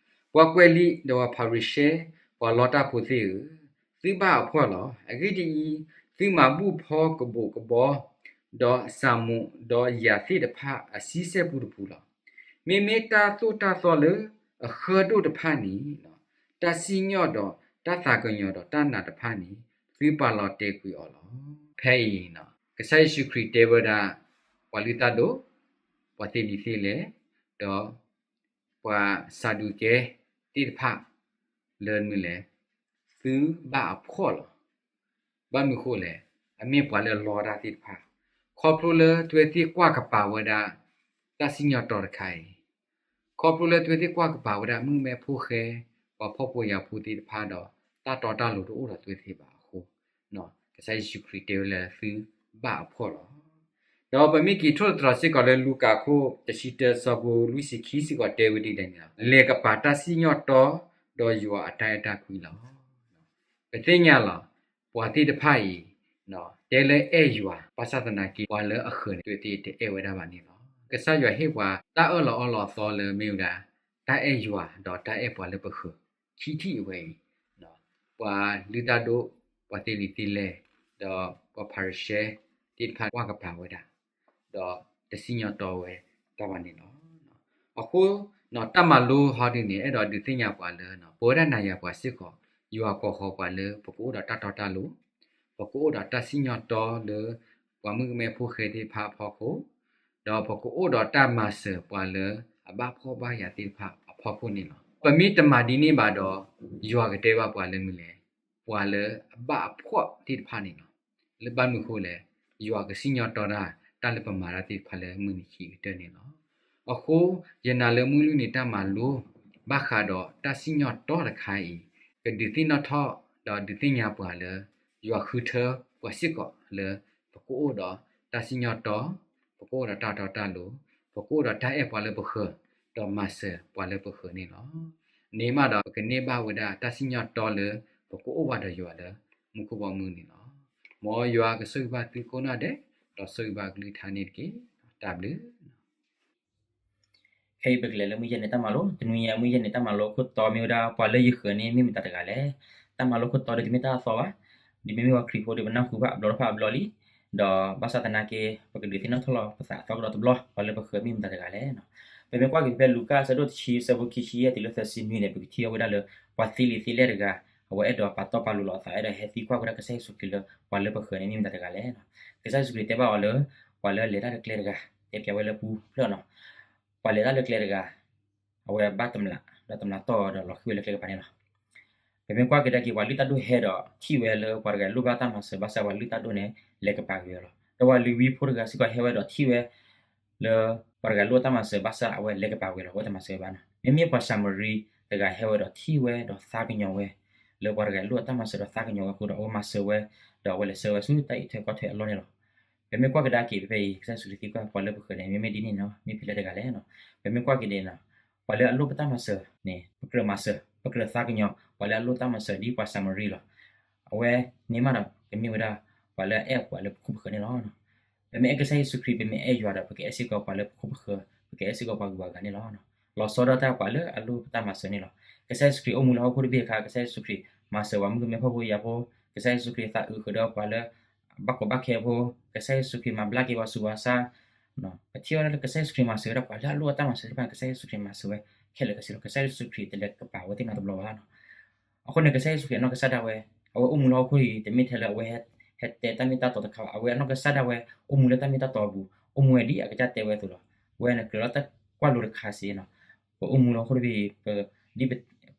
ပှၤကွဲးလံာ် ဒီးပှၤဖၤရံၤၡဲ, ပှၤလီတၢ်ဖိသ့ၣ်ဧၢ, သုဘၣ်အဖှီၣ်လီၤ. အဂ့ၢ်ဒ်အံၤ, သုမၤဘူၣ်ဖီကဘိးကဘီ ဒီးစၤမိး ဒီးယၤသ့ၣ်တဖၣ်အဆံဆဲၣ်ပူတပူလီၤ. မ့မ့ၢ်တၢ်သိၣ်တၢ်သီလၢအဃၢဒိၣ်တဖၣ်န့ၣ်, တၢ်စံၣ်ညီၣ်ဒီးတၢ်သးကညီၤဒီးတၢ်နာ်တဖၣ်န့ၣ်, သုပာ်လီၤတဲာ်ကွံာ်အီၤလီၤ. ဖဲအံၤ ကစၢ်ယ့ၣ်ၡူးခရံာ်တဲဝဲဒၣ် ပှၤလုၢ်တၢ်ဒိၣ်, ပှၤသ့လံာ်သ့လဲၢ်, ဒီးပှၤစၤဒူးကဲသ့ၣ်တဖၣ် လၢမနုၤလဲၣ်, သုဘၣ်အဖှီၣ်လီၤ. ဘၣ်မနုၤဃိလဲၣ်, အမ့ၢ်ပှၤလၢအလီတၢ်သ့ၣ်တဖၣ်, ခီဖျိလၢသုဝဲသ့ၣ်ကွၢ်ကပၤဝဲဒၣ် တၢ်စံၣ်ညီၣ်တီတခါအံၤ, ခီဖျိလၢသုဝဲသ့ၣ်ကွၢ်ကပၤဝဲဒၣ် မုၣ်မဲဖိဃဲ, ပှၤဖှီၣ်ဖိယာ်ဖိသ့ၣ်တဖၣ်ဒီး တၢ်တီတၢ်လိၤတအိၣ်ဒီးသုဝဲသ့ၣ်ဘၣ်အဃိ, ကစၢ်ယ့ၣ်ၡူးခရံာ်တဲဝဲလၢသုဘၣ်အဖှီၣ်လီၤ. ဒီးပမ့ၢ်က့ၤထိၣ်သတြီၤစ့ၢ်ကီးလၢလူၤကၣ်ခိၣ်တဆံတၢ ဆၢဖိလွံၢ်ဆံခံစ့ၢ်ကီးတဲဝဲဒ်လဲၣ်န့ၣ်လီၤ, လဲၤကပာ်တၢ်စံၣ်ညီၣ်တီ ဒီးယွၤအတၢ်အဲၣ်တၢ်ကွံလီၤ. ပသ့ၣ်ညါလီၤ, ပှၤသ့ၣ်တဖၣ်အံၤ တဲလၢအဲၣ်ယွၤ, ဘၣ်ဆၣ်သနာ်က့ ပှၤလၢအဃၢၤန့ၣ် သုဝဲသ့ၣ်တအဲၣ်ဝဲဒၣ်ဘၣ်န့ၣ်လီၤ. ကစၢ်ယွၤဟ့ၣ်ပှၤတၢ်အၢၣ်လီၤအီလီၤအသီလၢမ့ၢ်ဝဲဒၣ် တၢ်အဲၣ်ယွၤ ဒီးတၢ်အဲၣ်ပှၤလၢပဃၢၤ ခံထံၣ်အဝဲအံၤ, ပှၤလုၢ်တၢ်ဒိၣ်, ပှၤသ့လံာ်သ့လဲၢ်, ဒီးပှၤဖၤရံၤၡဲသ့ၣ်တဖၣ်ကွၢ်ကပၤဝဲဒၣ်, ဒီးတစံၣ်ညီၣ်တီဝဲတၢ်ဘၣ်န့ၣ်လီၤ. အဃိ တၢ်မၤလိဟီဒုန့ၣ် အဲၣ်ဒိးဒုးသ့ၣ်ညါပှၤလၢ ပဝဲဒၣ်နၤယၤပှၤစ့ၢ်ကီး ယွၤကိးဃီၤပှၤလၢပကအိၣ်ဒီးတၢ်တီတၢ်လိၤ, ပကအိၣ်ဒီးတၢ်စံၣ်ညီၣ်တီလၢ ပှၤမုၣ်ကမဲဖိဃဲသ့ၣ်တဖၣ်အဖီခိၣ်, ဒီးပကအိၣ်ဒီးတၢ်မၤစၢၤပှၤလၢအဘၣ်ဖှီၣ်ဘၣ်ယာ်သ့ၣ်တဖၣ်အဖီခိၣ်န့ၣ်လီၤ. ပမ့ၢ်တမၤဒ်န့ၣ်ဘၣ်ဒီး ယွၤကတဲဘၣ်ပှၤလၢမနုၤလဲၣ်, ပှၤလၢအဘၣ်အဖှီၣ်သ့ၣ်တဖၣ်န့ၣ်လီၤ. လၢဘၣ်မနုၤအဃိလဲၣ်, ယွၤကစံၣ်ညီၣ်တီတၢ် တၢ်လၢပမၤတၢ်သ့ၣ်တဖၣ်လၢမုၢ်နံၤခံကတၢၢ်န့ၣ်လီၤ. အဃိ ယနာ်လၢမုၢ်လွံၢ်နံၤတၢ်မၤလိ ဘၣ်ဃးဒီးတၢ်စံၣ်ညီၣ်တီတခါအံၤ ကဒုးသ့ၣ်နီၣ်ထီၣ် ဒီးဒုးသ့ၣ်ညါပှၤလၢ ယွၤဃုထၢပှၤစ့ၢ်ကီးလၢ ပကအိၣ်ဒီးတၢ်စံၣ်ညီၣ်တီ, ပကအိၣ်ဒီးတၢ်တီတၢ်လိၤ, ပကအိၣ်ဒီးတၢ်အဲၣ်ပှၤလၢပဃၢၤ, ဒီးမၤစၢၤပှၤလၢပဃၢၤန့ၣ်လီၤ. န့ၣ်မးဒီး ပကန့ၢ်ဘၣ်ဝဲဒၣ်တၢ်စံၣ်ညီၣ်တီလၢ ပကအိၣ်ဘၣ်ဒီးယွၤလၢ မူခိၣ်ဘီမုၢ်န့ၣ်လီၤ. မ်ယွၤကဆိၣ်ဂ့ၤဘၣ်သုကိးနီၢ်ဒဲး, ဒီးဆိၣ်ဂ့ၤဘၣ်အကလုၢ်ကထါန့ၣ်တက့ၢ်. တၢ်ဘျုး ခဲအံၤပကလဲၤလၢမုၢ်ယဲၢ်နံၤတၢ်မၤလိ, တနွံအံၤမုၢ်ယဲၢ်နံၤတၢ်မၤလိခိၣ်တီမ့ၢ်ဝဲဒၣ် ပှၤလၢယဃၢၤန့ၣ်မ့ၢ်မတၤတဂၤလဲၣ်. တၢ်မၤလိခိၣ်တီဒီးတမ့ၢ်တၢ်အသီဘၣ်, ဒ်မ့မ့ၢ်ပှၤခရံာ်ဖိဒီးပနၢ်ဟူဘၣ်အဘျီတဖၣ်အဘျီလံ, ဒီးဘၣ်ဆၣ်သနာ်က့ ပကဒုးသ့ၣ်နီၣ်ထီၣ်လီၤပသးအသီကဒီးတဘျီ ပှၤလၢပဃၢၤမ့ၢ်မတၤတဂၤလဲၣ်. ပမ့ၢ်ကွၢ်က့ၤဖဲလူၤကၣ်အဆၢဒိၣ်တဆံ အဆၢဖိခံဆံယဲၢ်တုၤလၢသၢဆံနွံန့ၣ် ပကထံၣ်အီၤဝဲဒၣ်လၢ ပှၤသ့လံာ်သ့လဲၢ်တဂၤ, အဝဲအဲၣ်ဒိးပာ်တီပာ်လိၤလီၤအသး အဲၣ်ဒိးဟဲသံကွၢ်ဝဲဒၣ်ကစၢ်ယ့ၣ်ၡူးခရံာ်လၢ ပှၤလၢပဃၢၤန့ၣ်မ့ၢ်မတၤတဂၤလဲၣ်. ကစၢ်ယ့ၣ်ၡူးခရံာ်တဲဘၣ်အီၤလၢ ပှၤလၢလဲၤတၢ်လၢကျဲတဂၤ, တဲပၠးဝဲလၢပူဖျၢၣ်နီၤ, ပှၤလဲၤတၢ်လၢကျဲတဂၤ အဝဲဘၣ်တမျး, ဒီးတမျးတီၢ်အီၤဒီးလီၤဃံၤဝဲလၢကျဲကပၤန့ၣ်လီၤ. ပမ့ၢ်ကွၢ်က့ၤဒၣ်က့ၤ ပှၤလုၢ်တၢ်ဒိၣ်ဟဲဒီးထံၣ်ဝဲလၢပှၤတဂၤလိၣ်ဘၣ်တၢ်မၤစၢၤဘၣ်ဆၣ် ပှၤလုၢ်တၢ်ဒိၣ်န့ၣ် လဲၤကပၤက့ၤဝဲလီၤ. ဒီးပှၤလ့ၤဝံဖိတဂၤစ့ၢ်ကီးဟဲဝဲဒီးထံၣ်ဝဲ လၢ ပှၤတဂၤလိၣ်တၢ်မၤစၢၤဘၣ်ဆၣ် အဝဲလဲၤကပၤဝဲလီၤ, အဝဲတမၤစၢၤဝဲဘၣ်နီၤ. မ့မ့ၢ်ပှၤၡၤမရံတဂၤဟဲဝဲဒီးထံၣ်ဝဲဒီးသးကညီၤဝဲ လၢပှၤတဂၤလိၣ်တၢ်မၤစၢၤဒီးသးကညီၤဝဲအဃိဒီး အဝဲမၤစၢၤဝဲ ဒီးအဝဲလဲၤဆှၢဝဲဆူတၢ်အံးထွဲကွၢ်ထွဲအလီၢ်န့ၣ်လီၤ. ပမ့ၢ်ကွၢ်ကဒါက့ၤဖဲဖဲအံၤ ကစၢ်ယ့ၣ်ၡူးခရံာ်သံကွၢ်ပှၤလၢပဃၢၤန့ၣ် မ့မ့ၢ်ဒ်န့ၣ်နီၤ မ့ၢ်ဖဲလဲၣ်တဂၤလဲၣ်နီၤ. ပမ့ၢ်ကွၢ်က့ၤဒ်နီၤ ပှၤလၢအလိၣ်ပတၢ်မၤစၢၤန့ၣ် ပကြၢးမၤစၢၤ ပကြၢးသးကညီၤ ပှၤလၢအလိၣ်တၢ်မၤစၢၤဒ်ပှၤၡၤမရံလီၤ. အဝဲန့ၣ်မးဒီး ကမ့ၢ်ဝဲဒၣ် ပှၤလၢအအဲၣ်ပှၤလၢပခိၣ်ပဃၢၤန့ၣ်လီၤ. ပမ့ၢ်အဲၣ်ကစၢ်ယ့ၣ်ၡူးခရံာ် ပမ့ၢ်အဲၣ်ယွၤဒီး ပကအဲၣ်စ့ၢ်ကီးပှၤလၢပခိၣ်ပဃၢၤ ပကအဲၣ်စ့ၢ်ကီးပှၤဂုၤပှၤဂၤန့ၣ်လီၤ. လီၤဆီဒၣ်တၢ်ပှၤလၢအလိၣ်ပတၢ်မၤစၢၤန့ၣ်လီၤ. ကစၢ်ယ့ၣ်ၡူးခရံာ်အိၣ်မူလၢဟီၣ်ခိၣ်တဘ့ၣ်အခါ ကစၢ်ယ့ၣ်ၡူးခရံာ်မၤစၢၤပှၤမုၣ်ကမဲဖိဖိယာ်ဖိ, ကစၢ်ယ့ၣ်ၡူးခရံာ်သးအုးဃုာ်ဒီးပှၤလၢ ဘၣ်ကီဘၣ်ခဲဖိ, ကစၢ်ယ့ၣ်ၡူးခရံာ်မၤဘျါက့ၤပှၤဆူးပှၤဆါ, ပထံၣ်ဝဲဒၣ်လၢကစၢ်ယ့ၣ်ၡူးခရံာ်မၤစၢၤဝဲဒၣ်ပှၤလၢအလိၣ်အတၢ်မၤစၢၤသ့ၣ်တဖၣ်န့ၣ် ကစၢ်ယ့ၣ်ၡူးခရံာ်မၤစၢၤဝဲခဲလၢာ်ခဲဆ့လီၤ. ကစၢ်ယ့ၣ်ၡူးခရံာ်တလဲၤကပၤဝဲသ့ၣ်နီတဘျီဘၣ်နီၤ. အဃိန့ၣ် ကစၢ်ယ့ၣ်ၡူးခရံာ်အနီၢ်ကစၢ်ဒၣ်ဝဲ အဝဲအိၣ်မူလၢဟီၣ်ခိၣ်အံၤ တမ့ၢ်ထဲလၢအဝဲ ဟဲတဲတၢ်မ့ၢ်တၢ်တီတခါဘၣ်. အဝဲအနီၢ်ကစၢ်ဒၣ်ဝဲ အိၣ်မူလၢတၢ်မ့ၢ်တၢ်တီအပူၤ အိၣ်မူဝဲဒ်အကစၢ်တဲဝဲအသိးလီၤ. အဝဲန့ၣ်ကြၢးလီၤတၢ်ကွၢ်လိတခါစ့ၢ်နီၤ. ပအိၣ်မူလၢဟီၣ်ခိၣ်တဘ့ၣ်အံၤ ဒ်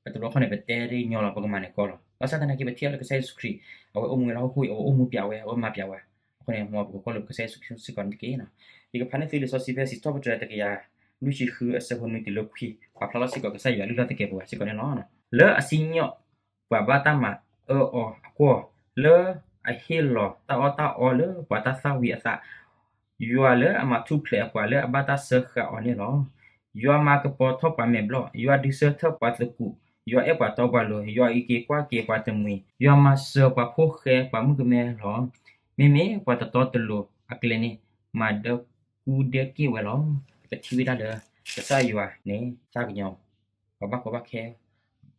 ပတဘျီခီန့ၣ် ပတဲဒ်ညီလီၤ ပကမၤန့ၣ်ကီလီၤ. ဘၣ်ဆၣ်သနာ်က့ ပထံၣ်အီၤလၢကစၢ်ယ့ၣ်ၡူးခရံာ် အဝဲအိၣ်မူဝဲလၢဟီၣ်ခိၣ်အံၤ အဝဲအိၣ်မူပျးဝဲ အဝဲမၤပျးဝဲ. အဃိန့ၣ် မ်ပကကွၢ်လိပကစၢ်ယ့ၣ်ၡူးခရံာ်စ့ၢ်ကီးန့ၣ်တက့ၢ်နီၤ. ယကဖးန့ၢ်သုလံာ်စီဆှံဖဲစံးထီၣ်ပတြၢၤတကယၤလွံၢ်ဆံဃုအဆၢဖိနွံတုၤလၢခွံ ပာ်ဖျါထီၣ်စ့ၢ်ကီးကစၢ်ယွၤအလုၢ်လၢ်သကဲာ်ပဝးစ့ၢ်ကီးန့ၣ်လီၤ. လၢအစံၣ်ညီၣ်ပှၤဘၣ်တၢ်မၤအၢအီၤအကွီၢ်, လၢအဟ့ၣ်လီၤတၢ်အီၣ်တၢ်အီလၢပှၤတၢ်သၣ်ဝံၤအသး, ယွၤလၢအမၤထူၣ်ဖျဲးပှၤလၢအဘၣ်တၢ်စၢဃာ်အီၤန့ၣ်လီၤ. ယွၤမၤကပီၤထီၣ်ပှၤမဲာ်ဘျီၣ်, ယွၤဒုးဆၢထၢၣ်ပှၤသကူး, ယွၤအဲၣ်ပှၤတီပှၤလိၤ, ယွၤအံးက့ၤကွၢ်က့ၤပှၤတမှံၤ, ယွၤမၤစၢၤပှၤဖိဃဲပှၤမုၣ်ကမဲလီၤ. မ့မ့ၢ်ပှၤတတီတလိၤအကျဲန့ၣ် မၤဒၢကူဒဲက့ၣ်ဝဲလီၤ. ပကထံၣ်ဝဲဒၣ်လၢ ကစၢ်ယွၤန့ၣ် သးကညီၤ ပှၤဘၣ်ကီဘၣ်ခဲ,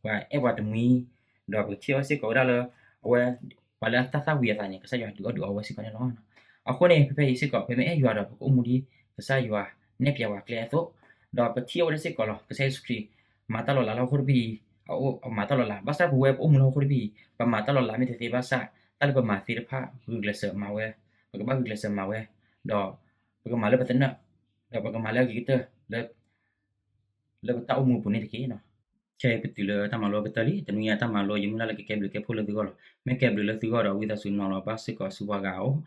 ပှၤအဲၣ်ပှၤတမှံၤ, ဒီးပကထံၣ်အီၤစ့ၢ်ကီးဝဲဒၣ်လၢ အဝဲ ပှၤလၢအတၢ်သၣ်ဝံၤအသးန့ၣ် ကစၢ်ယွၤဒုးအီၣ်ဒုးအီဝဲစ့ၢ်ကီးန့ၣ်လီၤ. အဃိန့ၣ် ဖဲဖဲအံၤစ့ၢ်ကီး ပမ့ၢ်အဲၣ်ယွၤဒီး ပကအိၣ်မူဒ်ကစၢ်ယွၤနဲၣ်ပျးဝဲကျဲအသိး, ဒီးပထံၣ်အီၤဝဲဒၣ်စ့ၢ်ကီးလီၤ. ကစၢ်ယ့ၣ်ၡူးခရံာ် မၤတၢ်လီၤလးလၢဟီၣ်ခိၣ်တဘ့ၣ်အံၤ, အမၤတၢ်လီၤလး, ဘၣ်ဆၣ်ပဝဲပအိၣ်မူလၢဟီၣ်ခိၣ်တဘ့ၣ်အံၤ ပမၤတၢ်လီၤလးမ့ၢ်တသ့ဘၣ်ဆၣ် တၢ်လၢပမၤသ့တဖၣ် ဂုာ်ကျဲးစၢးမၤဝဲ, ပကဘၣ်ဂုာ်ကျဲးစၢးမၤဝဲ, ဒီးပကမၤလၢပသနၢၣ်, ဒီးပကမၤလၢအဂ့ၤကတၢၢ် လၢပတၢ်အိၣ်မူအပူၤန့ၣ်တက့ၢ်. ခဲအံၤပတုၤလၢတၢ်မၤလိကတၢၢ်လံ, တနွံအံၤတၢ်မၤလိယမုၢ်လၢ်လၢကကဲဘျုးကဲဖှိၣ်လၢသုဂီၢ်လီၤ. မ့ၢ်ကဲဘျုးလၢသုဂီၢ်ဒီး ဝံသးစူၤနီၤလီၤဘၣ်စ့ၢ်ကီးဆူပှၤဂၤအအိၣ်,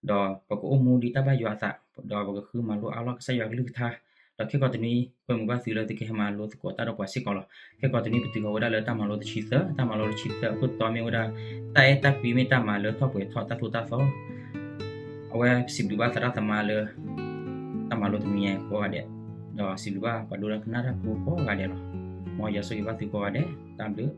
ဒီးပကအိၣ်မူဒ်တၢ်ဘၣ်ယွၤအသး, ဒီးပကဃုမၤလိအါလီၢ်ကစၢ်ယွၤကလုၢ်ကထါ, ဒီးခဲကိာ်တနွံ ကွဲမုာ်ဘၣ်သုလၢသုကဟဲမၤလိသကိးတၢ်ဒီးပှၤစ့ၢ်ကီးလီၤ. ခဲကိာ်တနွံပတုၤဃီၤဝဲဒၣ်လၢတၢ်မၤလိတဆံသၢ, တၢ်မၤလိတဆံသၢအခိၣ်တီမ့ၢ်ဝဲဒၣ် တၢ်အဲၣ်တၢ်ကွံမ့ၢ်တၢ်မၤလၢထီၣ်ပှဲၤထီၣ်တၢ်သိၣ်တၢ်သီ အဝဲစံးဘျုးဘၣ်သရၣ်သမါလၢ တၢ်မၤလိတနွံအံၤကိးဂၤဒဲး, ဒီးစံးဘျုးဘၣ်ပှၤဒိကနၣ်တၢ်ဖိကိးဂၤဒဲးလီၤ. မ်ယွၤဆိၣ်ဂ့ၤဘၣ်သုကိးဂၤဒဲး, တၢ်ဘျုး.